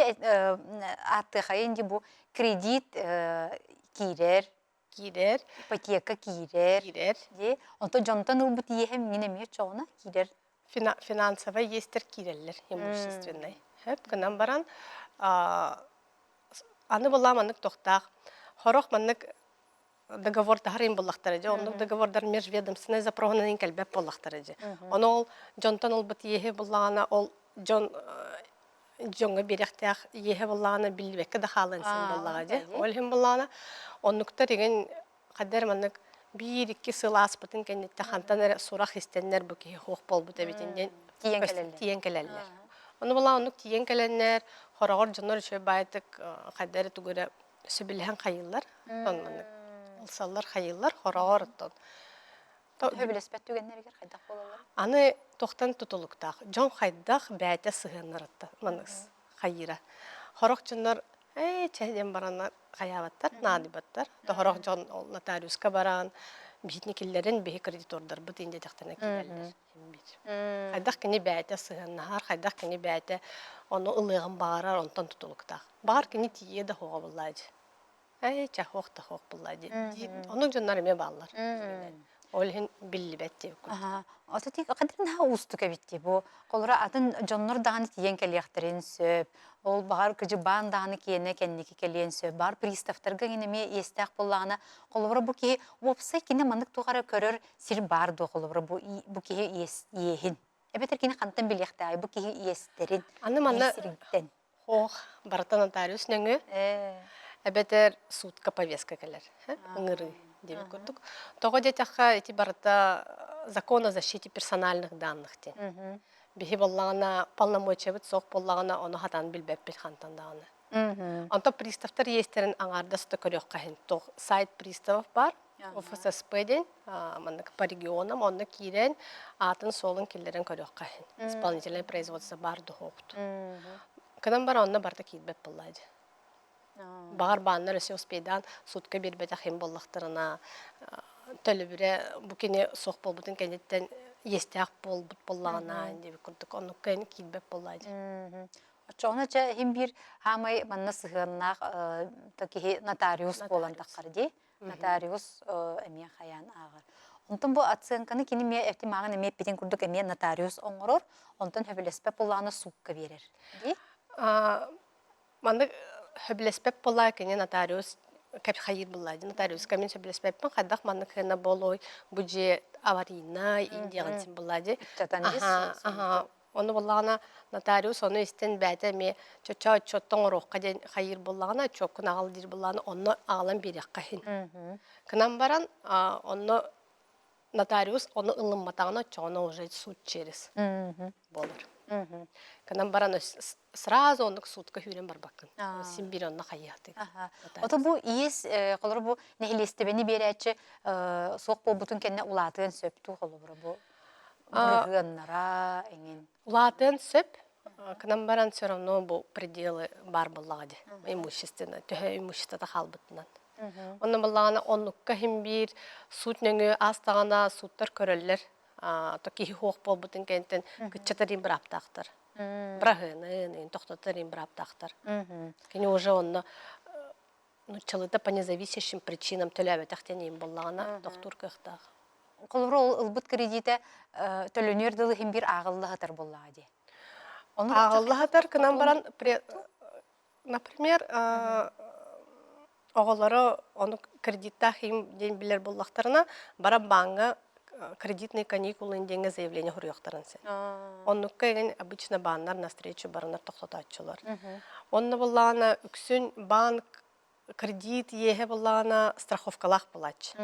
A: ааттыахайын дии бу кредит киирэр,
C: Киирэр.
A: Ипотека киирэр.
C: Киирэр.
A: Дии. Онтон дьонтон ылбыт иэһэ миҥин эмиэ оччоҕуна киирэр.
C: Финансовай иэстэр киирэллэр имущественнай. Хөп гынан баран аны буллаа маннык тохтаах. Хорох маннык договор таһар буллахтара дьэ оннук договордар межведомственнай запроһунан кэлбэт буоллахтара дьэ. Ону ол дьонтон ылбыт иэһи буллаҕына ол дьон дьоҥҥо биэрэхтээх иэһэ буоллаҕына биллибэккэ да хаалан син буоллаҕа дьэ. Ол иһин буоллаҕына оннуктар игин хаддар маннык биир-икки сыл ааспытын кэнниттэн хантан эрэ сурах истэннэр бу киһи суох буолбут эбитин диэн
A: тиийэн кэлэллэр.
C: Тиийэн кэлэллэр. Ону буоллаҕына оннук тиийэн кэлэннэр хороҕор дьоннор үчүгэй баайытык хайда эрэ тугу эрэ сөбүлэһэн хайыыллар. Оттон маннык ылсаллар хайыыллар хороҕор оттон
A: Сөбүлэспэт түгэннэригэр хайдах буолаллар?
C: Аны туохтан тутулуктаах? Дьон хайдах бэйэтэ сыһыаннарыттан маннык хайыыра. Сорох дьоннор ээ чэ диэн бараннар хайаабаттар, наадыйбаттар. Сорох дьон ол нотариуска баран биһитини киллэрин биһи кредитордарбыт иин диэтэхтэринэ киирэллэр. Хайдах кини бэйэтэ сыһыаннаһар, хайдах кини бэйэтэ ону ылыаҕын баҕарар, онтон тутулуктаах. Баҕар кини тиийиэ да суоҕа буоллаа дии. Ээ, чэ, суох да суох буолла дии. Оннук дьоннор эмиэ бааллар. Ол иһин биллибэт диэбит курдук.
A: Ото тик хадыр наһаа уустук эбит дии бу. Холобура атын дьоннор даҕаны тиийэн кэлиэхтэрин сөп. Ол баҕар кыдьыбаан даҕаны киэнэ кэнники кэлиэн сөп. Баар приставтарга иҥин эмиэ иэстээх буоллаҕына, холобура бу киһи уопсай кини маннык туох эрэ көрөр сир баар дуо холобура бу бу киһи иэс иэһин. Эбэтэр кини хантан билиэхтээҕий бу киһи иэстэрин
C: Аны манна
A: сириттэн.
C: Ох, барыта нотариус нөҥүө эбэтэр суутка повестка кэлэр, ыҥырыы диэбит курдук. Тоҕо диэтэххэ, ити барыта закон о защите персональных данных диэн. Биһи буоллаҕына, полномочиябыт суох буоллаҕына, ону хатан билбэппит хантан даҕаны. Онтон приставтар иэстэрин аҥаардас да көрүөххэ иһин туох сайт приставов баар. ОФССП диэн маннык по регионам онно киирэн аатын-суолун киллэрэн көрүөххэ иһин. Исполнительное производство баар духуохут. Кынан бар онно барыта киирбэт буолла дии. Баҕар бааннар өссө успейдаан сутка биэрбэтэх иһин буоллахтарына төлөбүрэ бу кини суох буолбутун кэнниттэн иэстээх буолбут буоллаҕына диэбит курдук оннукка киирбэт буолла дии.
A: Оччоҕуна чэ иһин биир хаамай манна сыһыаннаах киһи нотариус буолан таххар дии. Нотариус эмиэ хайаан ааҕар. Онтон бу оценканы кини эмиэ эти мааҕын эмиэ эппитин курдук эмиэ нотариус оҥорор, онтон сөбүлэспэт буоллаҕына суукка биэрэр дии.
C: Маннык сөбүлэспэт буоллаа кини нотариус хайыыр буоллаа дии нотариуска мин сөбүлэспэппин хайдах маннык хына буолуой бу дьиэ аварийнай диэҕин син буоллаа дии аха ону буоллаҕына нотариус ону истэн бэйэтэ эмиэ чочоо отчуоттан оҥоруохха диэн хайыыр буоллаҕына отчуоккун аҕал диир буоллаҕына онно аҕалан биэриэххэ иһин кынан баран онно нотариус ону ылымматаҕына оччоҕуна уже суд через буолар. Кынан баран сразу оннук судка сүүрэн барбаккын. Син биир онно хайыахтык.
A: Ото бу иэс холобур бу нэһилиэстибэни биэрээччи суох буолбутун кэннэ улаатыан сөп дуу холобура бу бырыһыаннара эҥин.
C: Улаатыан сөп. Кынан баран все равно бу пределы бар буоллаҕа дии. Имущественно, төһө имуществота хаалбытынан. Онно буоллаҕына оннукка иһин биир суут нөҥүө аастаҕына сууттар көрөллөр. То киһи суох буолбутун кэнниттэн кыччатар бырааптаахтар. Быраһыаны тохтотор бырааптаахтар. Кини уже онно нуччалыта по независящим причинам төлөөбөтөх диэн буоллаҕына тохтуур кыахтаах.
A: Холобура ол ылбыт кредитэ төлөнүөр дылы иһин биир ааҕылла сытар буоллаҕа дии.
C: Ааҕылла сытар гынан баран Например, оҕолоро ону кредиттаах им диэн билэр буоллахтарына, баран бааҥҥа кредитные каникулы диэҥҥэ заявление суруйуохтарын сөп. Оннукка игин обычно бааннар навстречу баранар тохтотооччулар. Онно буоллаҕына үксүн банк кредит иэһэ буоллаҕына страховкалаах буолааччы.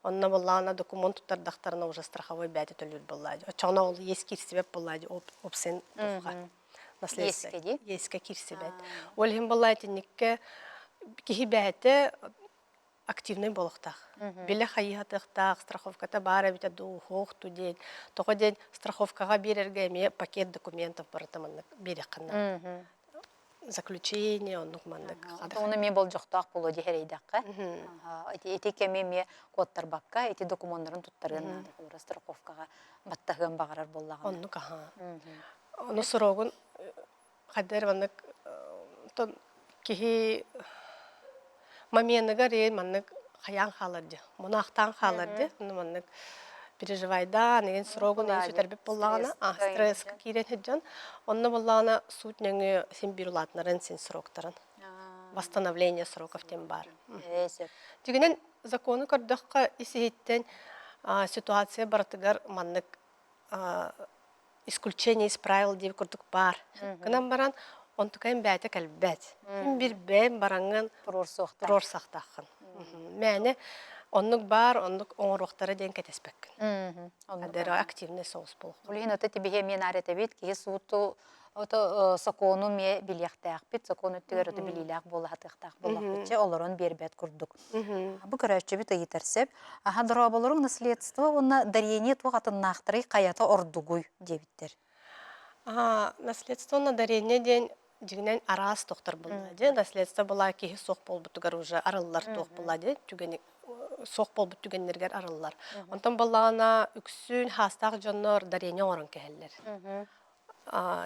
C: Онно буоллаҕына докумуон туттардахтарына уже страховой бэйэтэ төлүүр буоллаа дии. Оччоҕуна ол иэс киирсибэт буоллаа дии опсен туохха наследство иэскэ киирсибэт. Ол иһин буоллаа итинниккэ киһи бэйэтэ активный буолуохтаах. Билэ хайыһатыахтаах, страховката баар эбитэ дуу, суох дуу диэн. Тоҕо диэн страховкаҕа биэрэргэ эмиэ пакет документов барыта маннык биэриэххин наада. Заключение оннук маннык.
A: Ону эмиэ болдьохтоох буолуо дии эрэйдэххэ. Ити ити кэми эмиэ куоттарбакка ити докумуоннарын туттарыан наада холобура страховкаҕа баттаһыан баҕарар буоллаҕына.
C: Оннук аха. Ону срогун хайда эрэ маннык киһи моменыгар ээ маннык хайаан хаалар дии мунаахтаан хаалар дии онно маннык переживайдаан игин срогун эн сүтэрбит буоллаҕына стресска киирэн сылдьан онно буоллаҕына суут нөҥүө син биир улаатынарын син сроктарын восстановление сроков диэн баар дьигинэн закону көрдөххө ис иһиттэн ситуация барытыгар маннык исключение из правил диэбит курдук баар. Гынан баран, онтукайын бэйэтэ кэлбэт. Мин бир бэйэм бараҥҥын туруорсуохтааххын. Мээнэ оннук баар, оннук оҥоруохтара диэн кэтэспэккин. Адера активный соус буолуох.
A: Ол иһин ото тибиһи эмиэ наар этэбит, киһи сууту ото сокуону эмиэ билиэхтээхпит, сокуон өттүгэр ото билиилээх буола сатыахтаах буоллахпыт, олорон биэрбэт курдук. Бу көрөөччүбүт ыйытар сөп. Аха дорооболоруҥ наследство уонна дарение туох атыннаахтарый хайата ордугуй диэбиттэр.
C: Наследство уонна дарение диэн дьиҥинэн араас туохтар буолла дии. Наследство была киһи суох буолбутугар уже арыллар туох буолла дии түгэни суох буолбут түгэннэригэр арыллар. Онтон буоллаҕына үксүн хаастаах дьоннор дарение оҥорон кэһэллэр.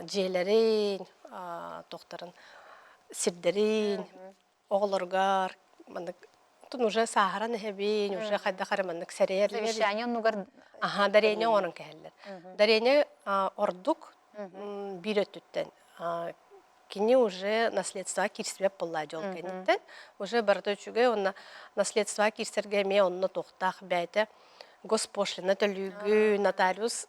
C: Дьиэлэрин, туохтарын сирдэрин оҕолоругар маннык тун уже сааһыран эһэбин, уже хайдах эрэ маннык сэрэйэр
A: Завещание оннугар
C: Аха, дарение оҥорон кэһэллэр. Дарение ордук биир өттүттэн кини уже наследствоҕа киирсибэт буолла дьол кэнниттэн уже барыта үчүгэй уонна наследствоҕа киирсэргэ эмиэ онно туохтаах бэйэтэ госпошлина төлүүгүн, нотариус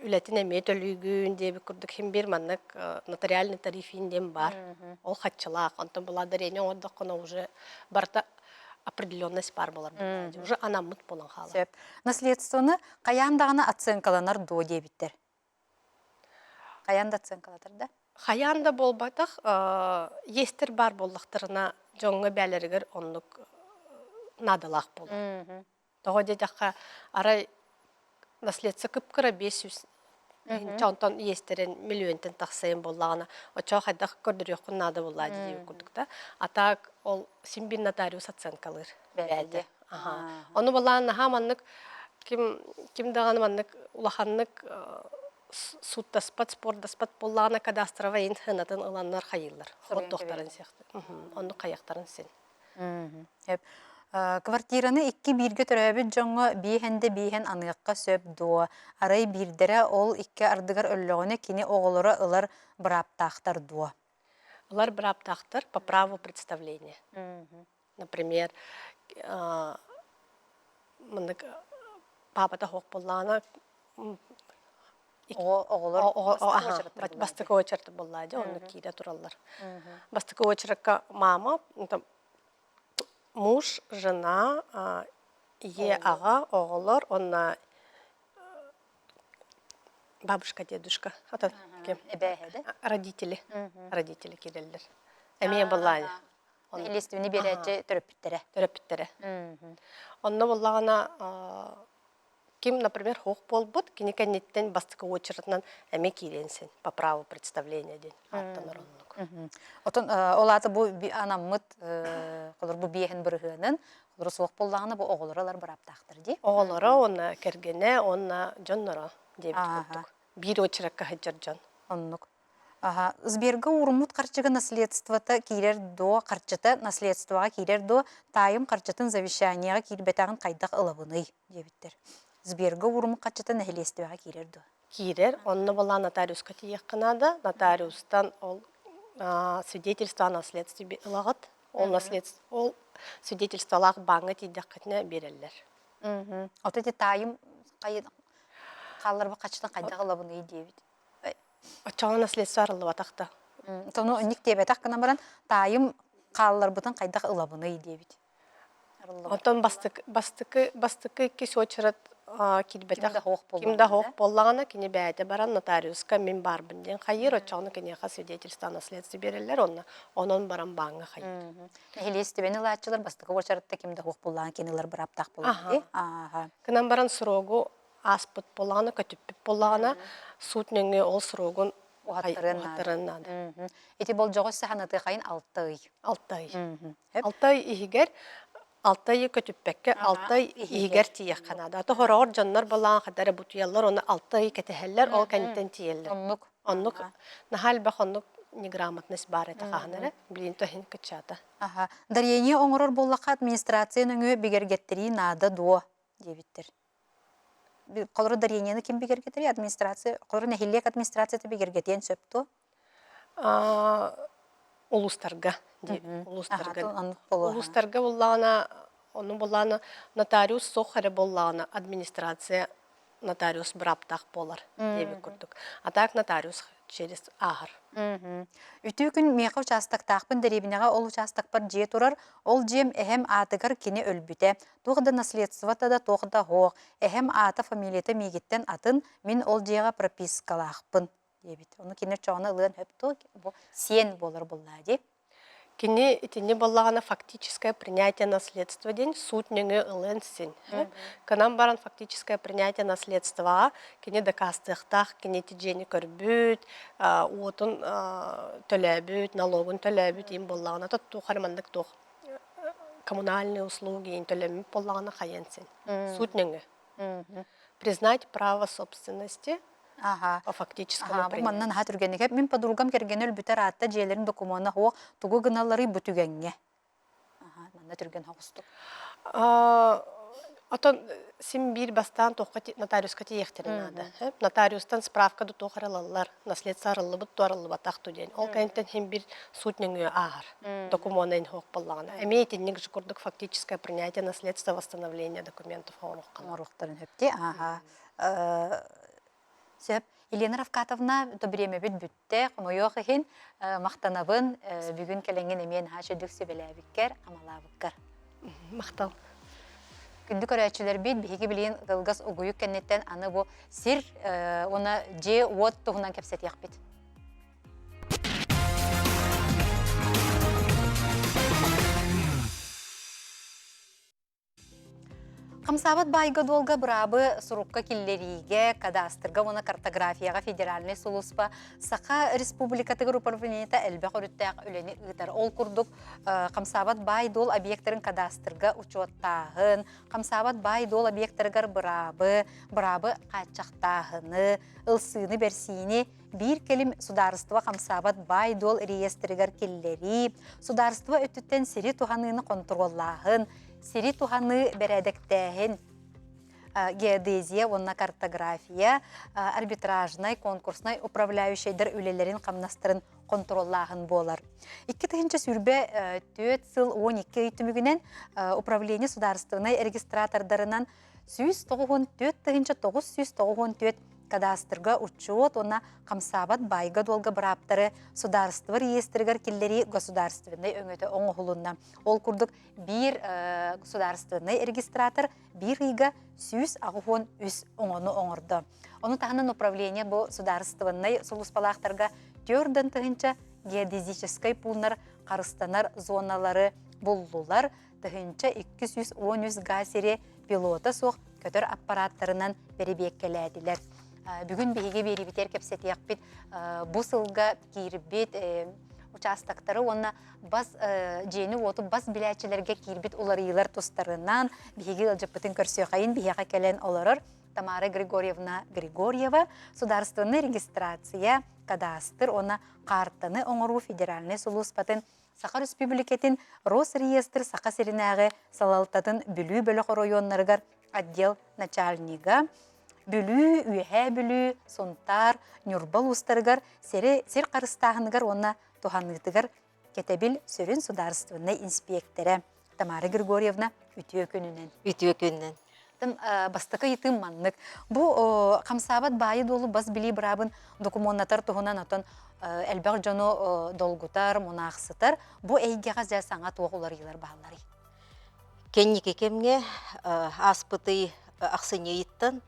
C: үлэтин эмиэ төлүүгүн диэбит курдук хим биир маннык нотариальный тарифин диэн баар. Ол хаччылаах. Онтон благодарение оҥордоххуна уже барыта определенность баар буолар уже анаммыт буолан хаалар.
A: Сөп. Наследствоны хайаан даҕаны оценкаланар дуо диэбиттэр. Хайаан да оценкалатар да?
C: Хайаан да буолбатах, иэстэр баар буоллахтарына дьоҥҥо бээлэригэр оннук. наадалаах буолар. Тоҕо диэтэххэ, арай наследство кып-кыра 500 тыһыынча онтон иэстэрин миллионтан тахсайын буоллаҕына, оччоҕо хайдах көрдөрүөххүн наада буоллаа дии курдук да. А так ол син биир нотариус оценкалыыр бэйэтэ. Ону балаан наһаа маннык ким ким даҕаны маннык улаханнык сууттаспат, спордаспат буоллаҕына кадастровай ин сыанатын ыланнар хайыыллар. Оттуохтарын сиэхтэр. Оннук хайахтарын син.
A: Квартираны икки бииргэ төрөөбүт дьоҥҥо биэһэн да биэһэн аныахха сөп дуо? Арай биирдэрэ ол икки ардыгар өллөҕүнэ кини оҕолоро ылар бырааптаахтар дуо?
C: Ылар бырааптаахтар по праву представления. Например, маннык паапата суох буоллаҕына
A: Оҕолор
C: бастакы очередь буоллаа дьэ онно киирэ тураллар. Бастакы очередка мама, муж, жена, ийэ, аҕа, оҕолор уонна бабушка, дедушка, атын ким родители, родители киирэллэр. Эмиэ буоллаа
A: Нэһилиэстибэни биэрээччи төрөппүттэрэ.
C: Төрөппүттэрэ. Онно буоллаҕына ким, например, хуох буолбут, кини кэнниттэн бастакы очередынан эмиэ киириэн син по праву представления диэн ааттанар оннук.
A: Отон ол аата бу анаммыт холор бу биэһин бырыһыанын холору суох буоллаҕына бу оҕолоро ылар бырааптаахтар дии.
C: Оҕолоро уонна кэргэнэ уонна дьонноро диэбит курдук. Биир очеракка сылдьар дьон.
A: Оннук. Аха, Сберга ууруммут харчыга наследствота киирэр дуо, харчыта наследствоҕа киирэр дуо, таайым харчытын завещаниеҕа киирбэтэҕин хайдах ылабыный диэбиттэр. Сберга ууруммут харчыта нэһилиэстибэҕэ киирэр дуо?
C: Киирэр. Онно была нотариуска тиийиэххэ наада. Нотариустан ол свидетельство о наследстве ылаҕыт. Ол наследство ол свидетельстволаах бааҥҥа тиийдэххитинэ биэрэллэр.
A: Ото ити таайым хаалларбыт харчытын хайдах ылабыный диэбит.
C: Оччоҕо наследство арыллыбатах да.
A: Тону инник диэбэтэх гынан баран таайым хаалларбытын хайдах ылабыный диэбит.
C: Оттон бастакы бастакы бастакы иккис уочарат киирбэтэх ким да суох буоллаҕына кини бэйэтэ баран нотариуска мин баарбын диэн хайыыр оччоҕуна киниэхэ свидетельство о наследстве биэрэллэр онно онон баран бааҥҥа хайыыр.
A: Нэһилиэстибэни ылааччылар бастакы уочаратта ким да суох буоллаҕына кини ылар бырааптаах буолар. Ааха.
C: Кынан баран срогу ааспыт буоллаҕына, көтүппүт буоллаҕына, суут нөҥүө ол срогун
A: уһаттарыан наада. Ити болдьоҕу саһанатыахайын 6 ый.
C: 6 ый. 6 ый иһигэр 6 ыйы көтүппэккэ 6 ый иһигэр тиийиэххэ наада. Ата хороҕор дьоннор балаан хадара бутуйаллар, оны 6 ый кэтэһэллэр, ол кэнниттэн тиийэллэр.
A: Оннук.
C: Оннук наһаа элбэх оннук неграмотность баар этэ хаһан эрэ. Билин тоһин кыччаата.
A: Аха. Дарение оҥорор буоллахха администрация нөҥүө бигэргэттэрии наада дуо диэбиттэр. Холору дарениены ким бигэргэтэрий? Администрация, холору нэһилиэк администрацията бигэргэтиэн сөп дуо?
C: Улуустарга улуустарга улуустарга буллаҕына ону буллаҕына нотариус суох эрэ буоллаҕына администрация нотариус бырааптаах буолар диэбит курдук. А так нотариус через ааһар.
A: Үтүө күн миэхэ учаастактаахпын дэриэбинэҕэ ол учаастакпар дьиэ турар, ол дьиэм эһэм аатыгар кини өлбүтэ. Туох да наследствота да туох да суох. Эһэм аата фамилията миигиттэн атын, мин ол дьиэҕэ пропискалаахпын диэбит. Ону кини оччоҕуна ылыан сөп дуо? Бу сиэн буолар буоллаа дии.
C: Кини итинни буоллаҕына фактическое принятие наследства диэн суут нөҥүө ылыан син. Кынан баран фактическое принятие наследствоҕа кини дакаастыахтаах, кини ити дьиэни көрбүт, уотун төлөөбүт, налогун төлөөбүт иин буоллаҕына туох эрэ маннык туох коммунальные услуги иин төлөммүт буоллаҕына хайыан син. Суут нөҥүө. Признать право собственности
A: Аха.
C: по фактическому
A: Аха, бу манна наһаа түргэнник. Мин подругам кэргэнэ өлбүтэ ыраатта дьиэлэрин докумуона суох тугу гыналларый бу түгэҥҥэ? Аха, манна түргэн соҕустук.
C: Отон син биир бастаан туохха нотариуска тиийиэхтэрин наада. Нотариустан справка да туох эрэ ылаллар, наследство арыллыбыт дуо арыллыбатах дуо диэн. Ол кэнниттэн син биир суут нөҥүө ааһар. Докумуона иһин суох буоллаҕына. Эмиэ итинник же курдук фактическое принятие наследства, восстановление документов оҥоруохха.
A: Оҥоруохтарын сөп дии. Аха. Сөп. Елена Равкатовна, бириэмэбит бүттэ, хомойуох иһин махтанабын. Бүгүн кэлэҥҥин эмиэ наһаа үчүгдүк сүбэлээбиккэр, амалаабыккар.
C: Махтал.
A: Күндү көрөөччүлэрбит, биһиги билигин кылгас угуйук кэнниттэн аны бу сир уонна дьиэ-уот туһунан кэпсэтиэхпит. Хамсаабат баайга-дуолга быраабы сурукка киллэриигэ, кадастрга уонна картографияҕа федеральнай сулууспа Саха Республикатыгар управлениета элбэх өрүттээх үлэни ыытар. Ол курдук, хамсаабат баай-дуол объектарын кадастрга учуоттааһын, хамсаабат баай-дуол объектарыгар быраабы, быраабы хааччахтааһыны, ылсыыны-бэрсиини биир кэлим судаарыстыба хамсаабат баай-дуол реестригэр киллэрии, судаарыстыба өттүттэн сири туһаныыны хонтуруоллааһын, сири туһаныы бэрээдэктээһин, геодезия уонна картография, арбитражнай, конкурснай управляющайдар үлэлэрин хамнастарын хонтуруоллааһын буолар. 2024 сыл 12 ый түмүгүнэн управление судаарыстыбаннай регистратордарынан 194 994 кадастрга учуот уонна хамсаабат баайга-дуолга бырааптары судаарыстыба реестригэр киллэрии государственнай өҥөтө оҥоһулунна. Ол курдук биир государственнай регистратор биир ыйга 183 оҥону оҥордо. Ону таһынан управление бу судаарыстыбаннай сулууспалаахтарга төрдөн тыһынча геодезическай пууннар харыстанар зоналары буллулар, 1213 га сири пилота суох көтөр аппараттарынан бэрэбиэккэлээтилэр. Бүгүн биһиги биэрибитигэр кэпсэтиэхпит бу сылга киирбит участоктары уонна бас дьиэни-уоту бас билээччилэргэ киирбит уларыйыылар тустарынан биһиги ыалдьыппытын көрсүөхайын биһиэхэ кэлэн олорор Тамара Григорьевна Григорьева судаарыстыбаннай регистрация, кадастр уонна каартаны оҥоруу федеральнай сулууспатын Саха Өрөспүүбүлүкэтин Росреестр Саха сиринээҕи салалтатын Бүлүү бөлөх оройуоннарыгар отдел начальнига, Бүлүү, Үөһээ Бүлүү, Сунтаар, Ньурба улуустарыгар сири сир харыстааһыныгар уонна туһаныытыгар кэтэбил сүрүн судаарыстыбаннай инспиэктэрэ Тамара Григорьевна үтүө күнүнэн.
D: Үтүө күнүнэн.
A: Бастакы ыйытыым маннык. Бу хамсаабат баайы-дуолу бас билии быраабын докумуоннатар туһунан отон элбэх дьону долгутар, мунаахсытар. Бу эйгэҕэ дьэ саҥа туох уларыйыылар баалларый?
D: Кэнники кэмҥэ ааспытый ахсынньы ыйыттан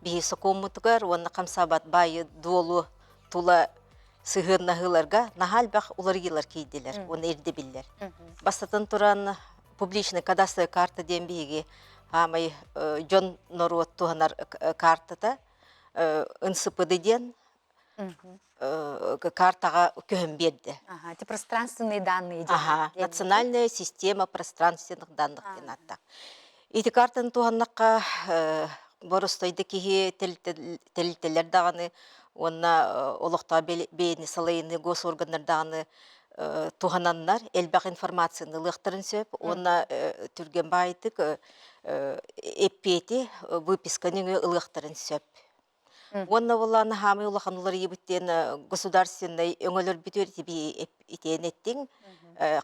D: биһи сокуоммутугар уонна хамсаабат баайы-дуолу тула сыһыаннаһыыларга наһаа элбэх уларыйыылар киирдилэр уонна ирдэбиллэр. Бастатан туран публичный кадастровая карта диэн биһиги аамай дьон норуот туһанар картата НСПД диэн картаҕа көһөн биэрдэ.
A: Ага, эти пространственные данные
D: Ага, национальная система пространственных данных диэн ааттаах. Ити картаны туһаннахха боростойда киһи тэрилтэлэр даҕаны уонна олохтоох бэйэни салайыныы госорганнар даҕаны туһананнар элбэх информацияны ылыахтарын сөп уонна түргэн баайытык эппиэти выписка нөҥүө ылыахтарын сөп. Уонна буоллаҕына хаамай улахан уларыйыбыт диэн государственнай өҥөлөрбүтүгэр итиэн эттиҥ.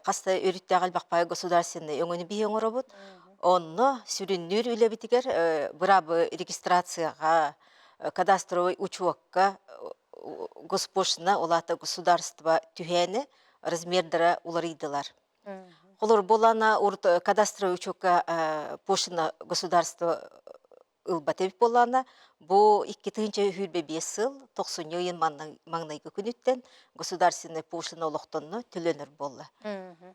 D: Хас да өрүттээх элбэх баай государственнай өҥөнү биһи оҥоробут. Онно сүрүннүүр үлэбитигэр быраабы регистрацияҕа, кадастровай учуокка госпошлина, ол аата государство түһээнэ размердара уларыйдылар. Холор буолана урут кадастровай учуокка пошлина государство ылбат эбит буоллаҕына, бу 2025 сыл тохсунньу ыйын маҥнайгы күнүттэн государственнай пошлина олохтонно төлөнөр буолла.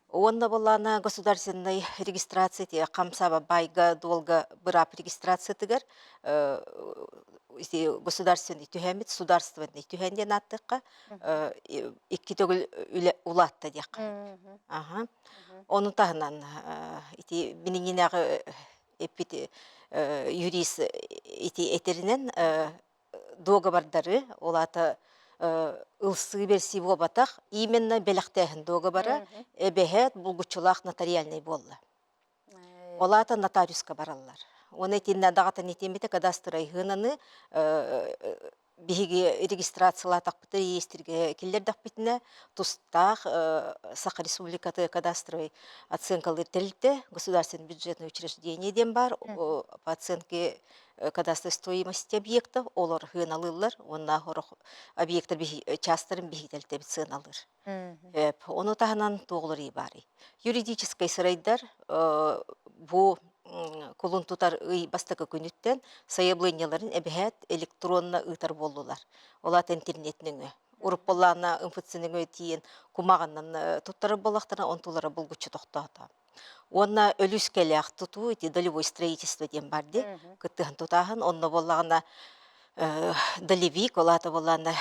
D: Уонна буоллаҕына государственнай регистрация хамсаба байга дуолга быраап регистрациятыгар государственный түһээммит судаарственный түһээн диэн ааттыахха икки төгүл үлэ улаатта диэххэ. Аха. Ону таһынан ити билиҥҥинээҕи эппит юрист ити этэринэн дуогабардары, ол аата ылсыы бэрсии буолбатах, именно бэлэхтээһин дуогабара эбэһээт булгуччулаах нотариальнай буолла. Ол аата нотариуска бараллар. Уонна итиннэ даҕатан итиэммитэ кадастрайһыынаны биһиги регистрациялаатахпыта реестргэ киллэрдэхпитинэ тустаах Саха Республикаты кадастровай оценкалыыр тэрилтэ государственное бюджетное учреждение диэн баар по оценке кадастровой стоимости объектов олор сыаналыыллар уонна сорох объектар частарын биһиги тэрилтэбит сыаналыыр. Ону таһынан туох баарый? Юридическай сырайдар бу кулун тутар ый бастакы күнүттэн сайабылыанньаларын эбэһээт электронно ыытар буоллулар. Ол аата интернет нөҥүө. Уруппалаана МФЦ нөҥүө тиийэн кумаҕаннан туттарар буоллахтарына, онтулара булгуччу тохтоото. Уонна өлүскэлээх тутуу ити долевой строительство диэн бар дии. Кыттыһан тутааһын онно буоллаҕына долевик, ол аата буоллаҕына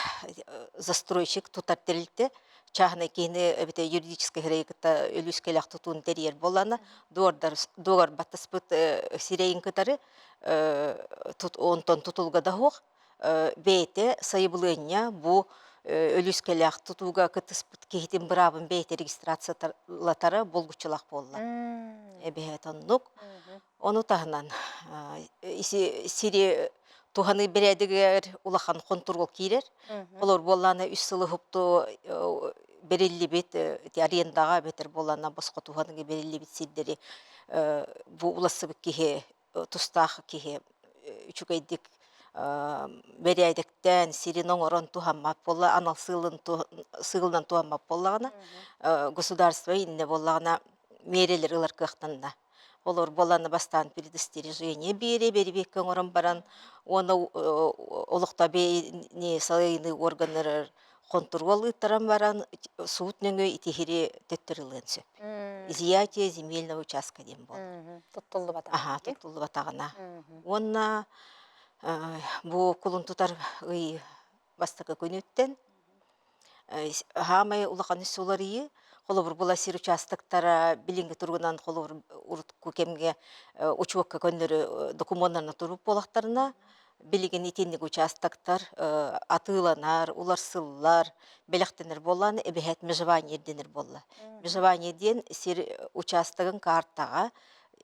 D: застройщик тутар тэрилтэ чааһынай киһини эбэтэр юридическай сирэйи кытта өлүскэлээх тутууну тэрийэр буоллаҕына дуогар баттаспыт сирэйин кытары онтон тутулга да суох бэйэтэ сайабылыанньа бу өлүскэлээх тутууга кыттыспыт киһитин быраабын бэйэтэ регистрациялатара булгуччулаах буолла. Эбэһээт оннук. Ону таһынан сири туһаныы бэрээдэгэр улахан хонтуруол киирэр. Олор буоллаана үс сыл уһукту бэриллибит арендаҕа эбэтэр буоллаана босхо туһаныыга бэриллибит сирдэри бу улассыбыт киһи тустаах киһи үчүгэйдик бэрээдэктээн сирин оҥорон туһаммат буолла анал сыалынан туһаммат буоллаҕына государство иннэ буоллаҕына миэрэлэр ылар кыахтанна. Олор буоллаҕына бастаан предостережение биэри бэрибиэккэ оҥорон баран уонна олохто бэйэни салайыныы органнарыгар хонтуруол ыыттаран баран суут нөҥүө итиһири төттөрү ылыан сөп. Изъятие земельного участка диэн буолар.
A: Туттуллубатаҕына.
D: Аха, туттуллубатаҕына. Уонна бу кулун тутар ый бастакы күнүттэн хаамай улахан уларыйыы холобур була сир участоктара билиҥҥи туругунан холобур урукку кэмҥэ учуокка көннөрү докумуоннарына туруп буолахтарына Билигин итинник участоктар атыыланар, уларсыллар, бэлэхтэнэр буоллаҕына эбэһээт межевание ирдэнэр буолла. Межевание диэн сир учаастагын картаҕа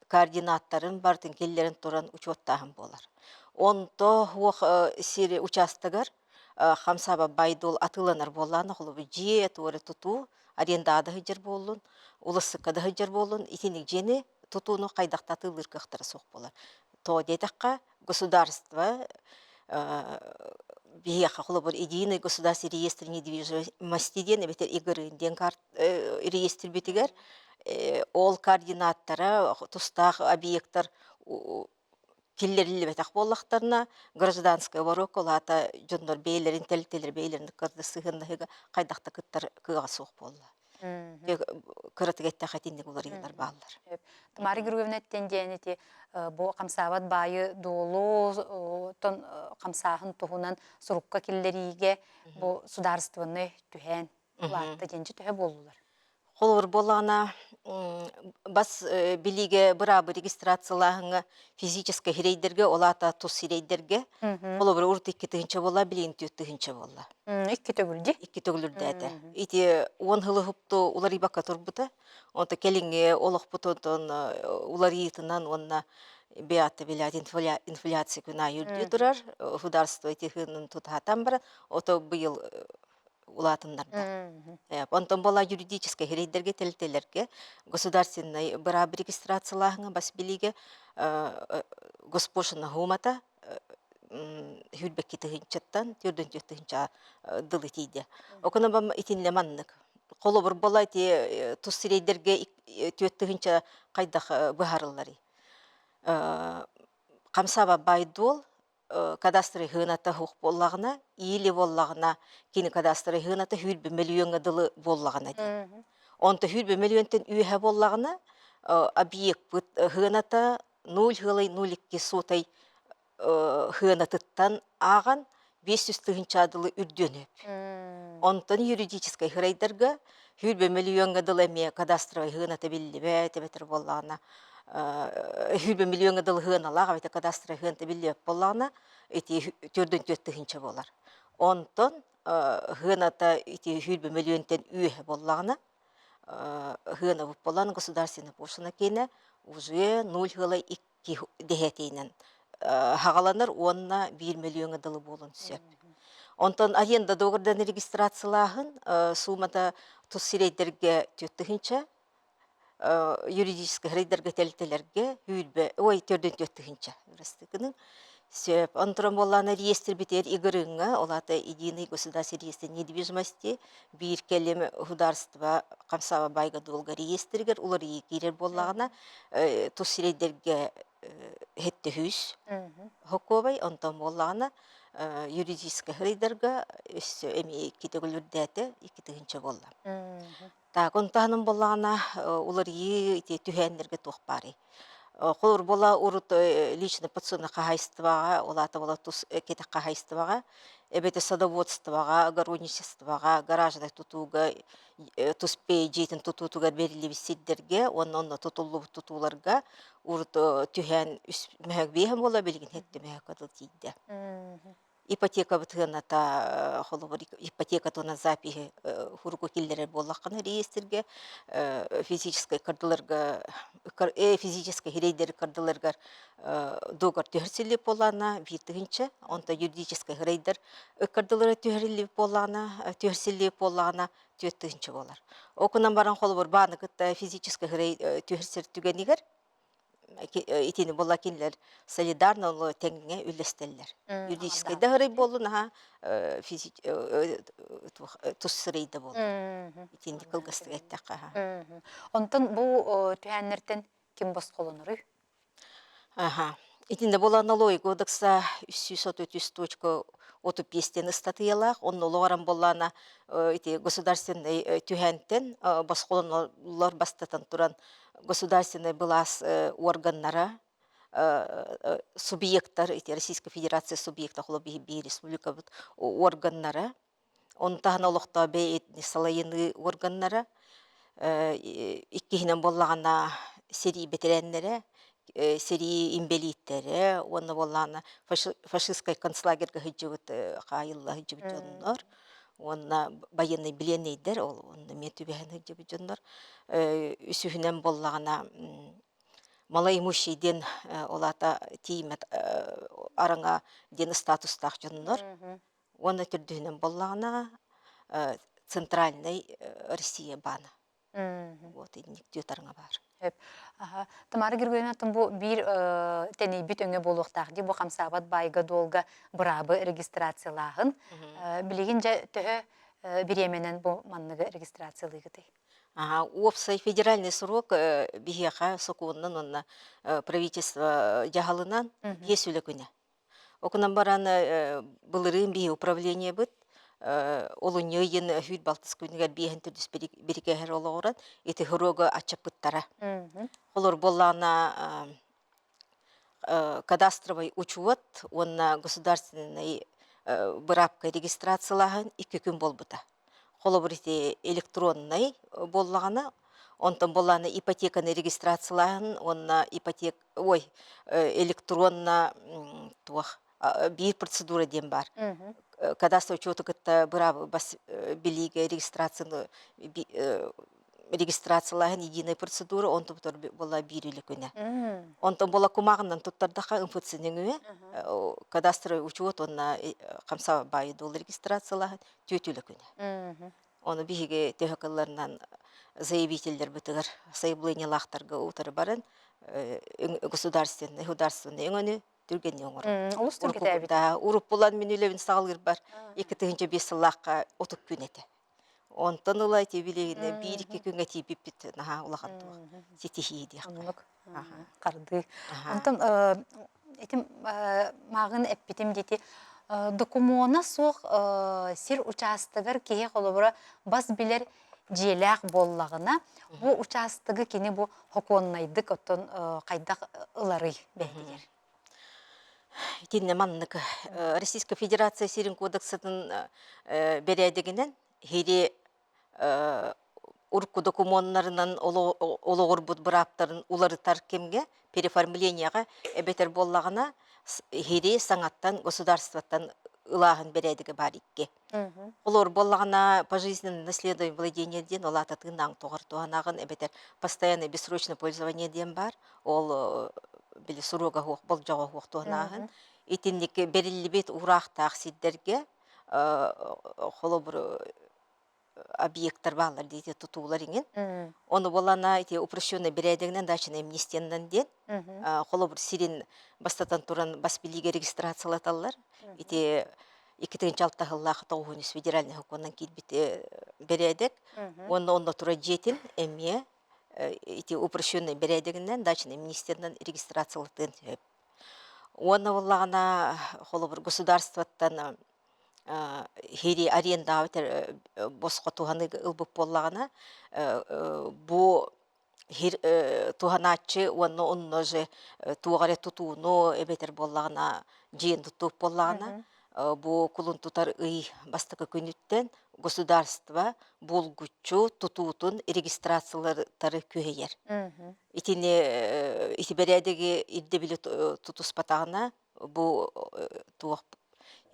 D: координаттарын барытын киллэрэн туран учуоттааһын буолар. Онто уох сир учаастагар хамсаабат баай-дуол атыыланар буоллаҕына, холобур, дьиэ туора тутуу арендаҕа да сылдьар буоллун, улассыкка да сылдьар буоллун, итинник дьиэни тутууну хайдах да атыылыыр кыахтара суох буолар. Тоҕо диэтэххэ, государство биһиэхэ холобур единый государственный реестр недвижимости диэн эбэтэр ИГР диэн реестрбитигэр ол координаттара тустаах объектар киллэриллибэтэх буоллахтарына гражданскай оборот ол аата дьоннор бэйэлэрин тэрилтэлэр бэйэлэрин кытта сыһыаннаһыыга хайдах да кыттар кыаҕа суох буолла. Кыратык эттэххэ итинник уларыйыылар бааллар.
A: Тамара Григорьевна эттэн диэн ити бу хамсаабат баайы дуолу тон хамсааһын туһунан сурукка киллэриигэ бу судаарыстыбаннай түһээн улаатта диэн төһө буоллулар?
D: Холобур буоллаҕына, бас билиигэ быраабы регистрациялааһыҥҥа физическэй сирэйдэргэ, ол аата тус сирэйдэргэ, холобур, урут 2000 буолла, билигин 4000 буолла.
A: Икки төгүл дии?
D: Икки төгүл үрдээтэ. Ити 10 сылы уһукту уларыйбакка турбута. Онто кэлиҥҥи олохпут онтон уларыйыытынан уонна бэйэҕэ билээт инфляция күн аайы үрдүү турар. Государство ити хыынын тутаһатан баран, ото быйыл улаатыннарда. Онтон буола юридическай сирэйдэргэ, тэрилтэлэргэ государственнай быраап регистрациялааһыҥа бас билиигэ госпошлина хуумата сүүрбэкки тыһыынчаттан 44 тыһыынча дылы тиийдэ. Окуна итиннэ маннык. Холобур буола ити тус сирэйдэргэ 4 тыһыынча хайдах быһаарылларый? Хамсаба байдуол кадастры хыыната суох буоллаҕына, или буоллаҕына, кини кадастры хыыната 120 мөлүйүөҥҥэ дылы буоллаҕына диэн. Онто 120 мөлүйүөнтэн үөһэ буоллаҕына, объекпыт хыыната 0,02 суотай хыанатыттан ааҕан 500 тыһыынча дылы үрдүөн сөп. Онтон юридическай хырайдарга 120 мөлүйүөҥҥэ дылы эмиэ кадастровай хыаната биллибэт эбэтэр буоллаҕына 120 мөлүйүөҥҥэ дылы хыаналаах эбэтэр кадастровай хыаната биллибэт буоллаҕына ити 404 тыһыынча буолар. Онтон хыаната ити 120 мөлүйүөнтэн үөһэ буоллаҕына хыанабыт буолан государственная пошлина киэнэ уже 0,2 дэһэтиинэн хаҕаланар уонна 1 мөлүйүөҥҥэ дылы буолуон сөп. Онтон аренда договордан регистрациялааһын суумата тус сирэйдэргэ 4 тыһыынча, юридическай сирэйдэргэ тэрилтэлэргэ сүүрбэ ой 4 тыһыынча ырастыгының сөп. Онтон буоллаана реестр битэр игрыҥҥа, ол аата единый государственный реестр недвижимости биир кэлим государство хамсааба байга дуолга реестригэр уларыйыы киирэр буоллаҕына тус сирэйдэргэ хэттэ сүүс хокуобай онтон буоллаҕына. Юридическай сырайдарга өссө эмиэ икки төгүл үрдээтэ, 2000 буолла. Так, онтаһынан буоллаҕына уларыйыы ити түһээннэргэ туох баарый? Холобур буола урут личный подсобное хаһаайыстыбаҕа, ол аата буола тус кэтэх хаһаайыстыбаҕа, эбэтэр садоводствоҕа, огородничествоҕа, гаражнай тутууга, тус дьиэтин тутуутугар бэриллибит сирдэргэ уонна онно тутуллубут тутууларга урут түһээн үс мөһөк биэһэ буола билигин сэттэ мөһөккө дылы тиийдэ. Ипотекабыт сыаната холобур ипотека туһунан запиһи хуруку киллэрэр буоллаххына реестргэ физическэй кардыларга физическэй хирэйдэри кардыларыгар договор түһэрсиллибит буоллаҕына биир тыһыынча, онтон юридическай хирейдер ыккардылара түһэриллибит буоллаҕына түһэрсиллибит буоллаҕына 4000 буолар. Ол гынан баран холобур бааны кытта физическэй хирей түһэрсэр түгэнигэр итини буолла кинилэр солидарно оло тэҥҥэ үллэстэллэр. Юридическай да сырай буоллун аха тус сырай да буоллун. Итинник кылгастык эттэххэ аха.
A: Онтон бу түһээннэртэн ким босхолоноруй?
D: Аха. Итиннэ буола налоги кодекса 333.35 диэн ыстатыйалаах. Онно олоҕуран буоллаана ити государственнай түһээнтэн босхолоноллор бастатан туран государственнай былаас органнара субъектар ити Российская Федерация субъекта холобур биир республикабыт органнара ону таһынан олохтоох бэйэ салайыныы органнара иккиһинэн буоллаҕына сэрии бэтэрээннэрэ сэрии инбэлииттэрэ уонна буоллаҕына фашистскай концлагерьга сылдьыбыт хаайылла сылдьыбыт дьоннор уонна байыаннай билиэннэйдэр ол онно эмиэ түбэһэн сылдьыбыт дьоннор үсүһүнэн буоллаҕына малоимущий диэн ол аата тиийиммэт араҥа диэн статустаах дьоннор уонна төрдүһүнэн буоллаҕына центральнай Россия баана Вот инник түөтарыҥа баар.
A: Сөп. Тамара Григорьевна бу биир тэнийбит өҥө буолуохтаах дии бу хамсаабат баайга-дуолга быраабы регистрациялааһын. Билигин дьэ төһө бириэмэнэн бу манныгы регистрациялыыгытый?
D: Ага, уопсай федеральный срок биһиэхэ сокуонунан уонна правительство дьаһалынан биэс үлэ күнэ. Окунан баран былырыын биһи управлениебыт олунньу ыйын сүүт балтыс күнүгэр биэһин төрдүс бирикээһэр олоҕуран ити срогу аччаппыттара. Холор буоллаҕына кадастровай учуот уонна государственнай быраапка регистрациялааһын икки күн буолбута. Холобур ити электроннай буоллаҕына, онтон буоллаҕына ипотеканы регистрациялааһын уонна ипотек ой электронно туох биир процедура диэн баар. Кадастр учуоту кытта быраабы бас билиигэ регистрацияны регистрациялааһын единая процедура, онтон буолла биир үлэ күнэ. Онтон буола кумааҕынан туттардаха МФЦ нөҥүө кадастровый учуот уонна хамса баайы дуол регистрациялааһын түөрт үлэ күнэ. Ону биһиги төһө кылларынан заявителлэрбитигэр сайабылыанньалаахтарга утары баран государственный государственный өҥөнү түргэнник оҥорор.
A: Олус түргэтээбит.
D: Уруппулан мин үлэбин саҕалыырбар 2005 сыллаахха отут күн этэ. Онтон ыла ити билигин биир-икки күҥҥэ тиийбиппит наһаа улахан туох ситиһии диэххэ.
A: Оннук хардыы. Онтон этим мааҕын эппитим диэти докумуона суох сир учаастагар киһи холобура бас билэр дьиэлээх буоллаҕына, бу учаастагы кини бу хокуоннайдык оттон хайдах ыларый бэйэтигэр?
D: Итиннэ маннык Российская Федерация сирин кодексатын бэрээдэгинэн хири урукку докумуоннарынан олоҕурбут бырааптарын уларытар кэмҥэ переформлениеҕа эбэтэр буоллаҕына хири саҥаттан государствоттан ылааһын бэрээдэгэ баар икки. Олор буоллаҕына пожизненное наследование владение диэн ол аата тыыннаах тоҕор туһанаҕын эбэтэр постоянное бессрочное пользование диэн баар. Ол били суруга суох, болдьоҕо суох туһанааһын. Итинник бэриллибит уураахтаах сирдэргэ холобур объекттар бааллар диэти тутуулар иҥин. Ону буолана ити упрощенный бэрээдэгинэн дачный амнистиянан диэн холобур сирин бастатан туран бас билиигэ регистрациялаталлар. Ити 2006 сыллаах тоҕуһун федеральный сокуонунан киирбит бэрээдэк. Уонна онно турар дьиэтин эмиэ ити упрощенный бэрээдэгинэн дачный амнистиянан регистрациялатыан сөп. Уонна буоллаҕына, холобур, государствоттан хири арендаҕа босхо туһаныы ылбыт буоллаҕына, бу хир туһанааччы уонна онно же туох эрэ тутууну эбэтэр буоллаҕына дьиэн туттуох буоллаҕына, бу кулун тутар ый бастакы күнүттэн государство булгуччу тутуутун регистрациялары күһэйэр. Итини ити бэрээдэги ирдэбили тутуспатаҕына бу туох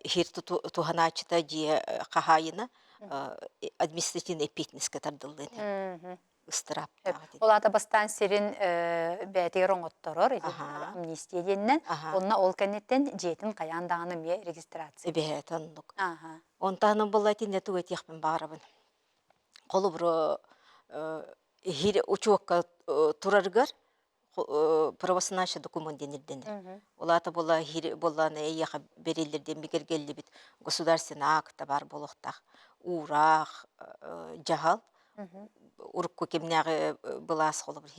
D: иһир туһанааччыта дьиэ хаһаайына административный эппиэтинэскэ тардыллыан ыстырааптаах.
A: Ол аата бастаан сирин бэйэтигэр оҥотторор амнистия диэнинэн онно ол кэнниттэн дьиэтин хайаан даҕаны эмиэ регистрация.
D: Эбэһээт оннук. Онтон буолла итиннэ тугу этиэхпин баҕарабын. Холобура иһир учуокка турарыгар правосынааччы документ диэн ирдэнэр. Ол аата буолла иһир буоллаҕына эйиэхэ бэриллэр диэн бигэргэллибит государственный акта баар буолуохтаах. Уураах, дьаһал урукку кэмнээҕи былаас холобур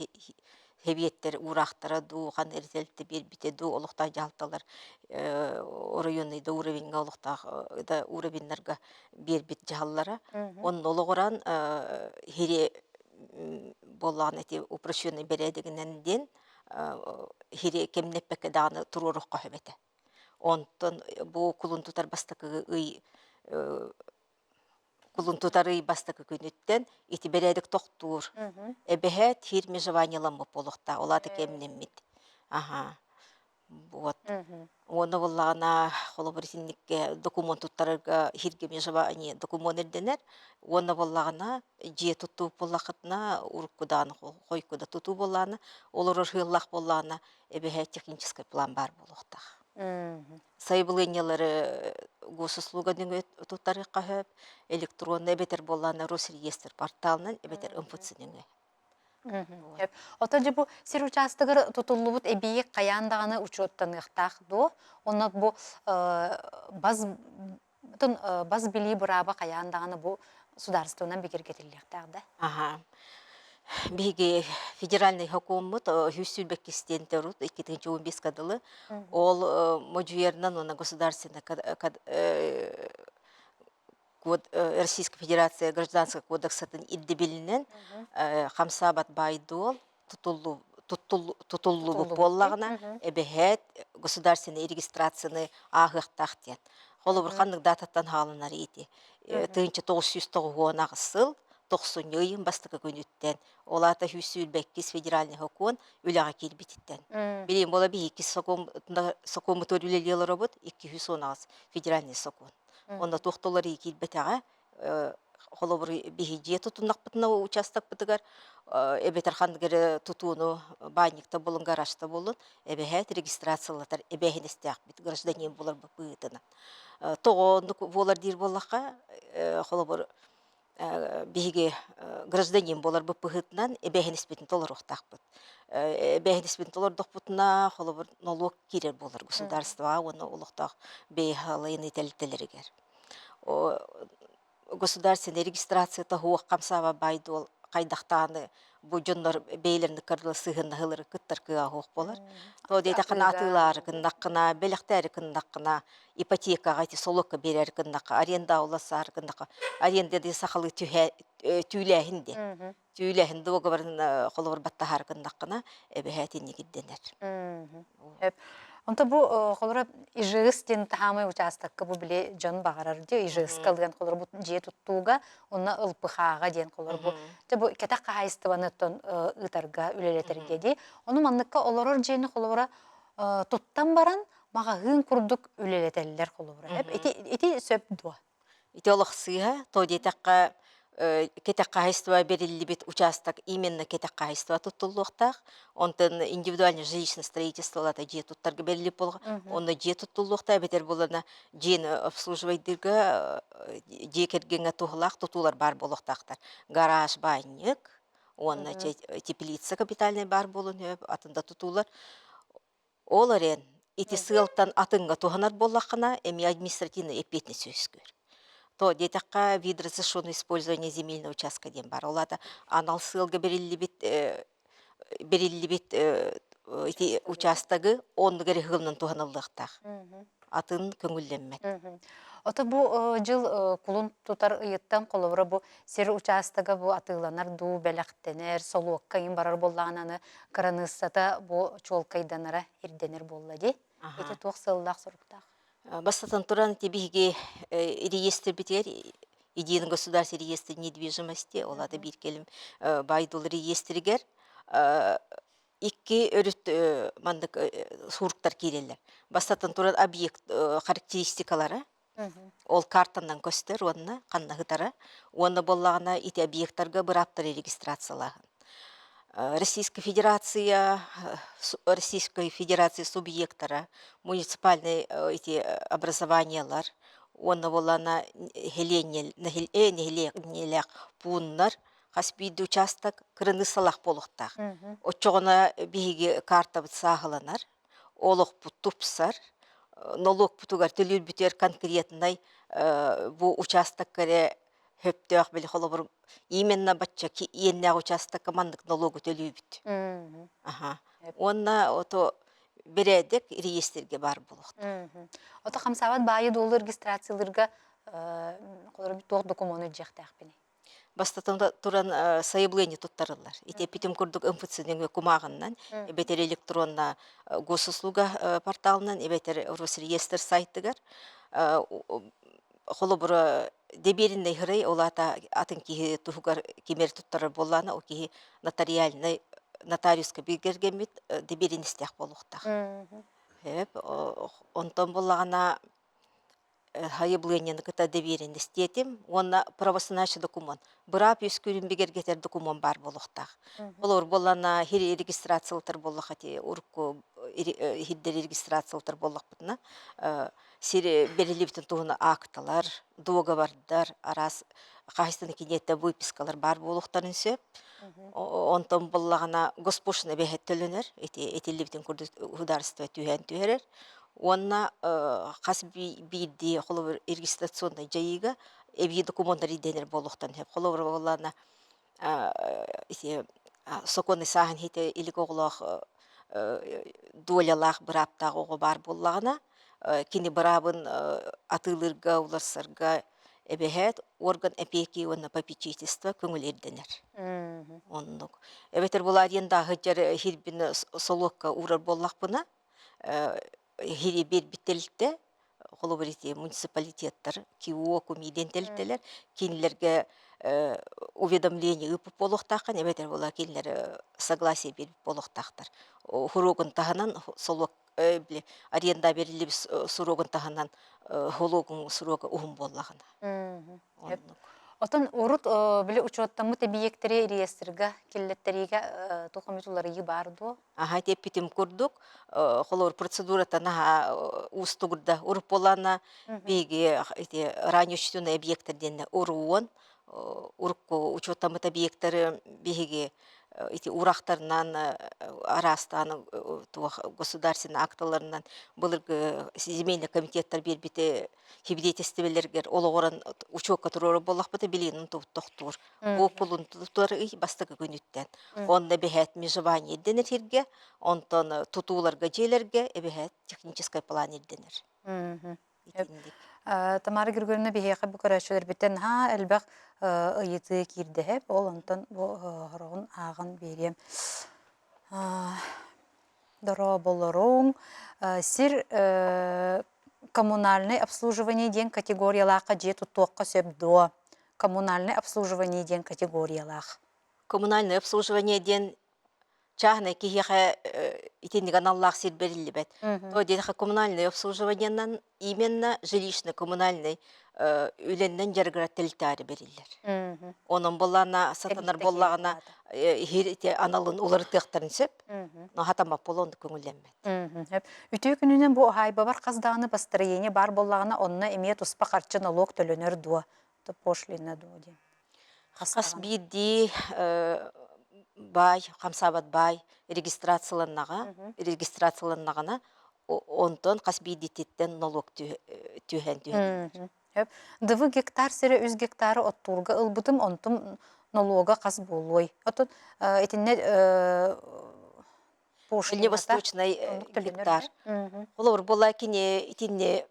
D: Сэбиэттэр уураахтара дуу, ханна эритэлтэ биэрбитэ дуу, олохтоох дьаһалталар оройуонный да уровеньҥа олохтоох да уровеннарга биэрбит дьаһаллара. Онно олоҕуран хири буоллаҕына ити упрощенный бэрээдэгинэн диэн хири кэмнэппэккэ даҕаны туруорухха сөп этэ. Онтон бу кулун тутар бастакы ый Кулун тутар ый бастакы күнүттэн ити бэрээдэк тохтуур. Эбэһээт хир межеваниеламмыт буолуохтаах, ол аата кэмнэммит. Аһаа. Вот. Уонна буоллаҕына, холобур итинниккэ докумуон туттарарга хиргэ межевание докумуон ирдэнэр. Уонна буоллаҕына, дьиэ туттубут буоллаххытына, урукку даҕаны хойку да тутуу буоллаҕына, олорор сыаллаах буоллаҕына, эбэһээт техническэй план баар буолуохтаах. Сайабылыанньалары госуслуга нөҥүө туттарыахха сөп, электроннай эбэтэр буоллаҕына Росреестр порталынан эбэтэр МФЦ нөҥүө.
A: Сөп. Оттон дьэ бу сир учаастагар тутуллубут эбийиэк хайаан даҕаны учуоттаныахтаах дуо? Онно бу бас бас билии бырааба хайаан даҕаны бу судаарыстыбанан бигэргэтиллиэхтээх да?
D: Аха. Биһиги федеральный сокуоммут 122 диэн төрут 2015 дылы ол модьуйарынан уонна государственный код Российской Федерация гражданскай кодексатын ирдэбилинэн хамсаабат баай-дуол тутуллубут буоллаҕына эбэһээт государственный регистрацияны ааһыахтаах диэн. Холобур, ханнык дататтан хаалынар ити 1998 сыл тохсунньу ыйын бастакы күнүттэн, ол аата 122 федеральный сокуон үлэҕэ киирбититтэн. Билигин буола биһи иккис сокуоммутугар үлэлии олоробут, 218 федеральный сокуон. Онно туох да уларыйыы киирбэтэҕэ, холобур, биһи дьиэ тутуннахпытына учаастакпытыгар эбэтэр ханнык эрэ тутууну баанньыкта буолун, гаражта буолун, эбэһээт регистрациялатар эбээһинэстээхпит гражданин буоларбыт быһыытынан. Тоҕо оннук буолар диир буоллахха, холобур, биһиги гражданин буоларбыт быһыытынан эбээһинэспитин толоруохтаахпыт. Эбээһинэспитин толордохпутуна, холобур, нолуок киирэр буолар государствоҕа уонна олохтоох бэйэ халайыныы тэрилтэлэригэр. Государственный регистрацията суох хамсаабат баай-дуол хайдахтааны бу дьоннор бэйэлэрин ыккардыла сыһыаннаһыылары кыттар кыаҕа суох буолар. То диэтэххинэ атыылаары гыннаххына, бэлэхтээри гыннаххына, ипотекаҕа ити солуокка биэрэр гыннахха, аренда уласаары гыннахха, аренда диэн сахалыы түһэ түүлээһин диэн. Түүлээһин дуогабарын холобур баттаһаары гыннаххына, эбэһээт инник ирдэнэр.
A: Онто бу холоро ИЖС диэн таһаамай учаастакка бу били дьон баҕарар дии ИЖСка ылыан холоро бу дьиэ туттууга онно ылпыхааҕа диэн холоро бу дьэ бу кэтэх хаһаайыстыбаны оттон ыытарга үлэлэтэргэ дии ону манныкка олорор дьиэни холобура туттан баран маҕаһыын курдук үлэлэтэллэр холобура ити ити сөп дуо
D: Ити олох сыыһа, то диэтэххэ кэтэх хаһайыстыба бэриллибит учаастак именно кэтэх хаһайыстыба туттуллуохтаах. Онтон индивидуальное жилищное строительстволата дьиэ туттарга бэриллибит буолга, онно дьиэ туттуллуохтаах эбэтэр буоллана дьиэни обслуживайдыырга дьиэ кэргэҥҥэ туһалаах тутуулар баар буолуохтаахтар. Гараж, баанньык уонна теплица капитальнай баар буолуон сөп, атын да тутуулар. Ол эрэн, ити сыалтан атыҥҥа туһанар буоллаххына, эмиэ административнай эппиэтинэс үөскүүр. То диэтэххэ, вид разрешенного использования земельного участка диэн баар. Ол аата анал сыалга бэриллибит бэриллибит. Ити учаастагы оннук эрэ ыһыылынан туһаныллыахтаах. Атын көҥүллэммэт.
A: Ото бу дьыл кулун тутар ыйыттан холобура бу сир учаастага бу атыыланар дуу, бэлэхтэнэр, солуокка иҥ барар буоллаҕына аны кыраныыссата бу чуолкайданара ирдэнэр буолла дии. Ити туох сыаллаах-соруктаах?
D: Бастатан туран, ити биһиги реестрбитигэр Единый государственный реестр недвижимости, ол аата биир кэлим баай-дуол реестригэр икки өрүт маннык суруктар киирэллэр. Бастатан туран объект характеристикалара, ол картанан көстөр уонна ханна сытара, уонна буоллаҕына ити объектарга бырааптары регистрациялааһын. Российская Федерация, Российская Федерация субъектара, муниципальные эти образованиялар уонна буоллаҕына нэһилиэнньэлээх пууннар хас биирдии учаастак кыраныыссалаах буолуохтаах. Оччоҕуна биһиги картабыт сааһыланар, олохпут тупсар, нолуокпутугар төлүүрбүтүгэр конкретнай бу учаастакка эрэ сөптөөх били холобур именно бачча иэннээх учаастакка маннык налогу төлүүбүт. Аха. Уонна ото бэрээдэк реестргэ баар буолуохтаах.
A: Ото хамсаабат баайы-дуолу регистрациялыырга холобур туох докумуону илдьиэхтээхпиний?
D: Бастатан туран сайабылыанньа туттарыллар. Ити эппитим курдук МФЦ-ны кумааҕыннан, эбэтэр электронно госуслуга порталынан, эбэтэр Росреестр сайтыгар холобура дэбиэринэй хырай ол аата атын киһи туһугар кимэр туттарар буоллаҕына ол киһи нотариальнай нотариуска бигэргэммит дэбиэринэстээх буолуохтаах. Онтон буоллаҕына сайабылыанньаны кытта дэбиэринэстиэтим уонна правосынааччы докумуон быраап үөскүүрүн бигэргэтэр докумуон баар буолуохтаах. Олор буоллаҕына хири регистрациялатар буоллахха ити урукку иһирдэр регистрациялатар буоллахпытына сир бэриллибитин туһунан акталар, дуогабардар, араас хаһайыстыбаны киниэттэ выпискалар баар буолуохтарын сөп. Онтон буоллаҕына госпошлина бэһэт төлөнөр, ити этиллибитин курдук государство түһээн түһэрэр. Уонна хас биирдии холобур регистрационнай дьайыыга эбии докумуоннар ирдэнэр буолуохтарын сөп. Холобур буоллаҕына ити сокуоннай сааһын иһитэ илик оҕолоох долялаах бырааптаах оҕо баар буоллаҕына, кини быраабын атыылыырга, уларсарга эбэһээт орган опеки уонна попечительство көҥүл ирдэнэр. Оннук. Эбэтэр булаадьын дааһыдьар хирбин солуокка уурар буоллахпына, хири биэрбит тэрилтэ холобур ити муниципалитеттар КИО, КУМИ диэн тэрилтэлэр кинилэргэ уведомление ыыппыт буолуохтааххын эбэтэр була кинилэр согласие биэрбит буолуохтаахтар. Хуруогун таһынан солуок били аренда бериллибит суруогун таһынан холуогун суруога уһун буоллаҕына. Оннук.
A: Отон урут били учуоттаммыт эбийиэктэри реестрга киллэттэриигэ туох эмит уларыйыы баар дуо?
D: Аха эппитим курдук, холобур процедурата наһаа уустугурда. Урут буоллаҕына биһиги ити ранее учтенный объектар диэннэ уруон, урукку учуоттаммыт объектары биһиги ити уурахтарынан араастаан туох государственный акталарынан былыргы земельный комитеттар биэрбити свидетельстволарыгар олоҕуран учуокка туруорар буоллахпыта билигин тохтуур. Бу кулун тутар ый бастакы күнүттэн. Онно эбэһээт межевание ирдэнэр сиргэ, онтон тутууларга дьиэлэргэ эбэһээт техническай план ирдэнэр. Итинник.
A: Тамара Григорьевна биһиэхэ бу көрөөччүлэрбиттэн наһаа элбэх ыйытыы киирдэһэ. Ол онтон бу хороҕун ааҕан биэриэм. Дорооболоруҥ. Сир коммунальное обслуживание диэн категориялаахха дьиэ туттуохха сөп дуо? Коммунальное обслуживание диэн категориялаах.
D: Коммунальное обслуживание диэн чааһынай киһиэхэ итинник аналлаах сир бэриллибэт. То диэхэ коммунальное обслуживаниенан именно жилищно-коммунальный үлэннэн дьарыгырар тэрилтэҕэ бэриллэр. Онон буоллаҕына сатанар буоллаҕына ити аналын уларытыахтарын сөп. Но хатаммат буолуо оннук көҥүллэммэт.
A: Үтүө күнүнэн бу уһаайбабар хас даҕаны построение баар буоллаҕына онно эмиэ туспа харчы нолуок төлөнөр дуо? Пошлина дуо диэн.
D: Хас биирдии баай, хамсаабат баай регистрацияланнаҕа, регистрацияланнаҕына онтон хас биирдиититтэн нолуок түһэн түһэн.
A: Дывы гектар сирэ үс гектары оттуурга ылбытым, онтум нолуога хас буолуой? Отон итиннэ.
D: Дальневосточный гектар. Холобур буолла кини итинни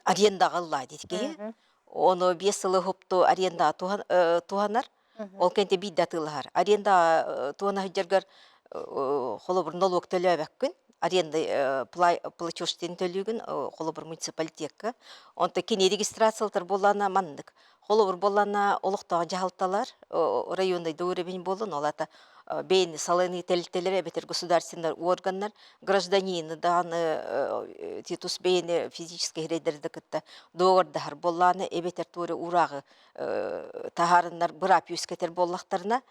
D: арендаҕа ылла диэт киһи. Ону биэс сылы хупту арендаҕа туһанар. Ол кэнтэ биирдэ атыылаһар. Аренда туһана сылдьаргар холобур нолуок төлөөбөккүн, аренда платеж диэн төлүүгүн, холобур муниципалитекка. Онто кини регистрациялатар буоллаана маннык. Холобур буоллаана олохтоох дьаһалталар районный да уровень буоллун, ол ата бэйэни салайыныы тэрилтэлэрэ эбэтэр государственнай органнар гражданины даҕаны тус бэйэни физическэй сирэйдэри да кытта договордаһар буоллаана эбэтэр туора уурааҕы таһаарыннар быраап үөскэтэр буоллахтарына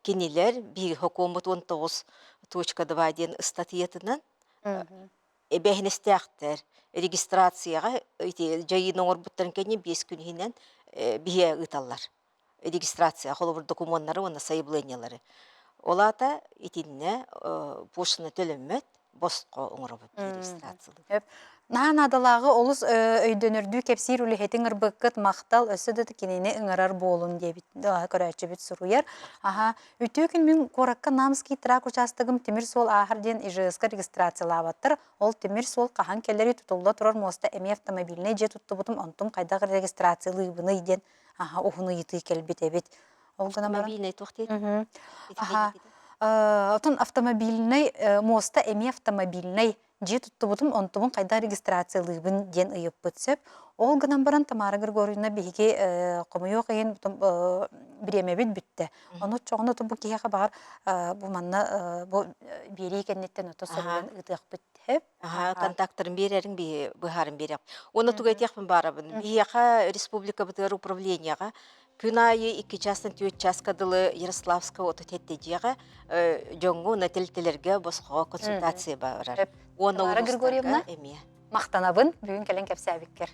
D: кинилэр биһиги сокуоммут 19.2 диэн ыстатыйатынан эбээһинэстээхтэр регистрацияҕа ити дьайыыны оҥорбуттарын кэннэ биэс күн иһинэн биһиэ ыыталлар регистрация холобур докумуоннары уонна сайабылыанньалары ол аата итиннэ пошлина төлөммөт босхо оҥоробут регистрациялыыр.
A: Наһаа наадалааҕы олус өйдөнөрдүү кэпсиир үлэһитиҥ ырбыккыт махтал өссө да кинини ыҥырар буолун диэбит көрөөччүбүт суруйар. Аха, үтүө күн мин куоракка Намский трак учаастагым тимир суол ааһар диэн ИЖС-ка регистрациялаабаттар. Ол тимир суол хаһан кэлэри тутулла турар муоста эмиэ автомобильнай дьиэ туттубутум онтум хайдах регистрациялыыбыный диэн аха уһун ыйытыы кэлбит эбит. Ол гынан баран
D: Автомобильнай туох диэтиҥ?
A: Аха. Отон автомобильнай муоста эмиэ автомобильнай дьиэ туттубутум, онтубун хайдах регистрациялыыбын диэн ыйыппыт сөп. Ол гынан баран Тамара Григорьевна биһиги хомойуох иһин бириэмэбит бүттэ. Ону оччоҕуна бу киһиэхэ баҕар бу манна бу биэрии кэнниттэн ото суруйан ыытыахпыт сөп.
D: Аха, контактарын биэрэриҥ биһи быһааран биэриэх. Уонна тугу этиэхпин баарабын. Биһиэхэ республикабытыгар управлениеҕа күн аайы 2 чаастан 4 чааска дылы Ярославского 37 дьиэҕэ дьоҥҥо уонна тэрилтэлэргэ босхоҕо консультация барар. Уонна
A: Тамара Григорьевна
D: эмиэ.
A: Махтанабын бүгүн кэлэн кэпсээбиккэр.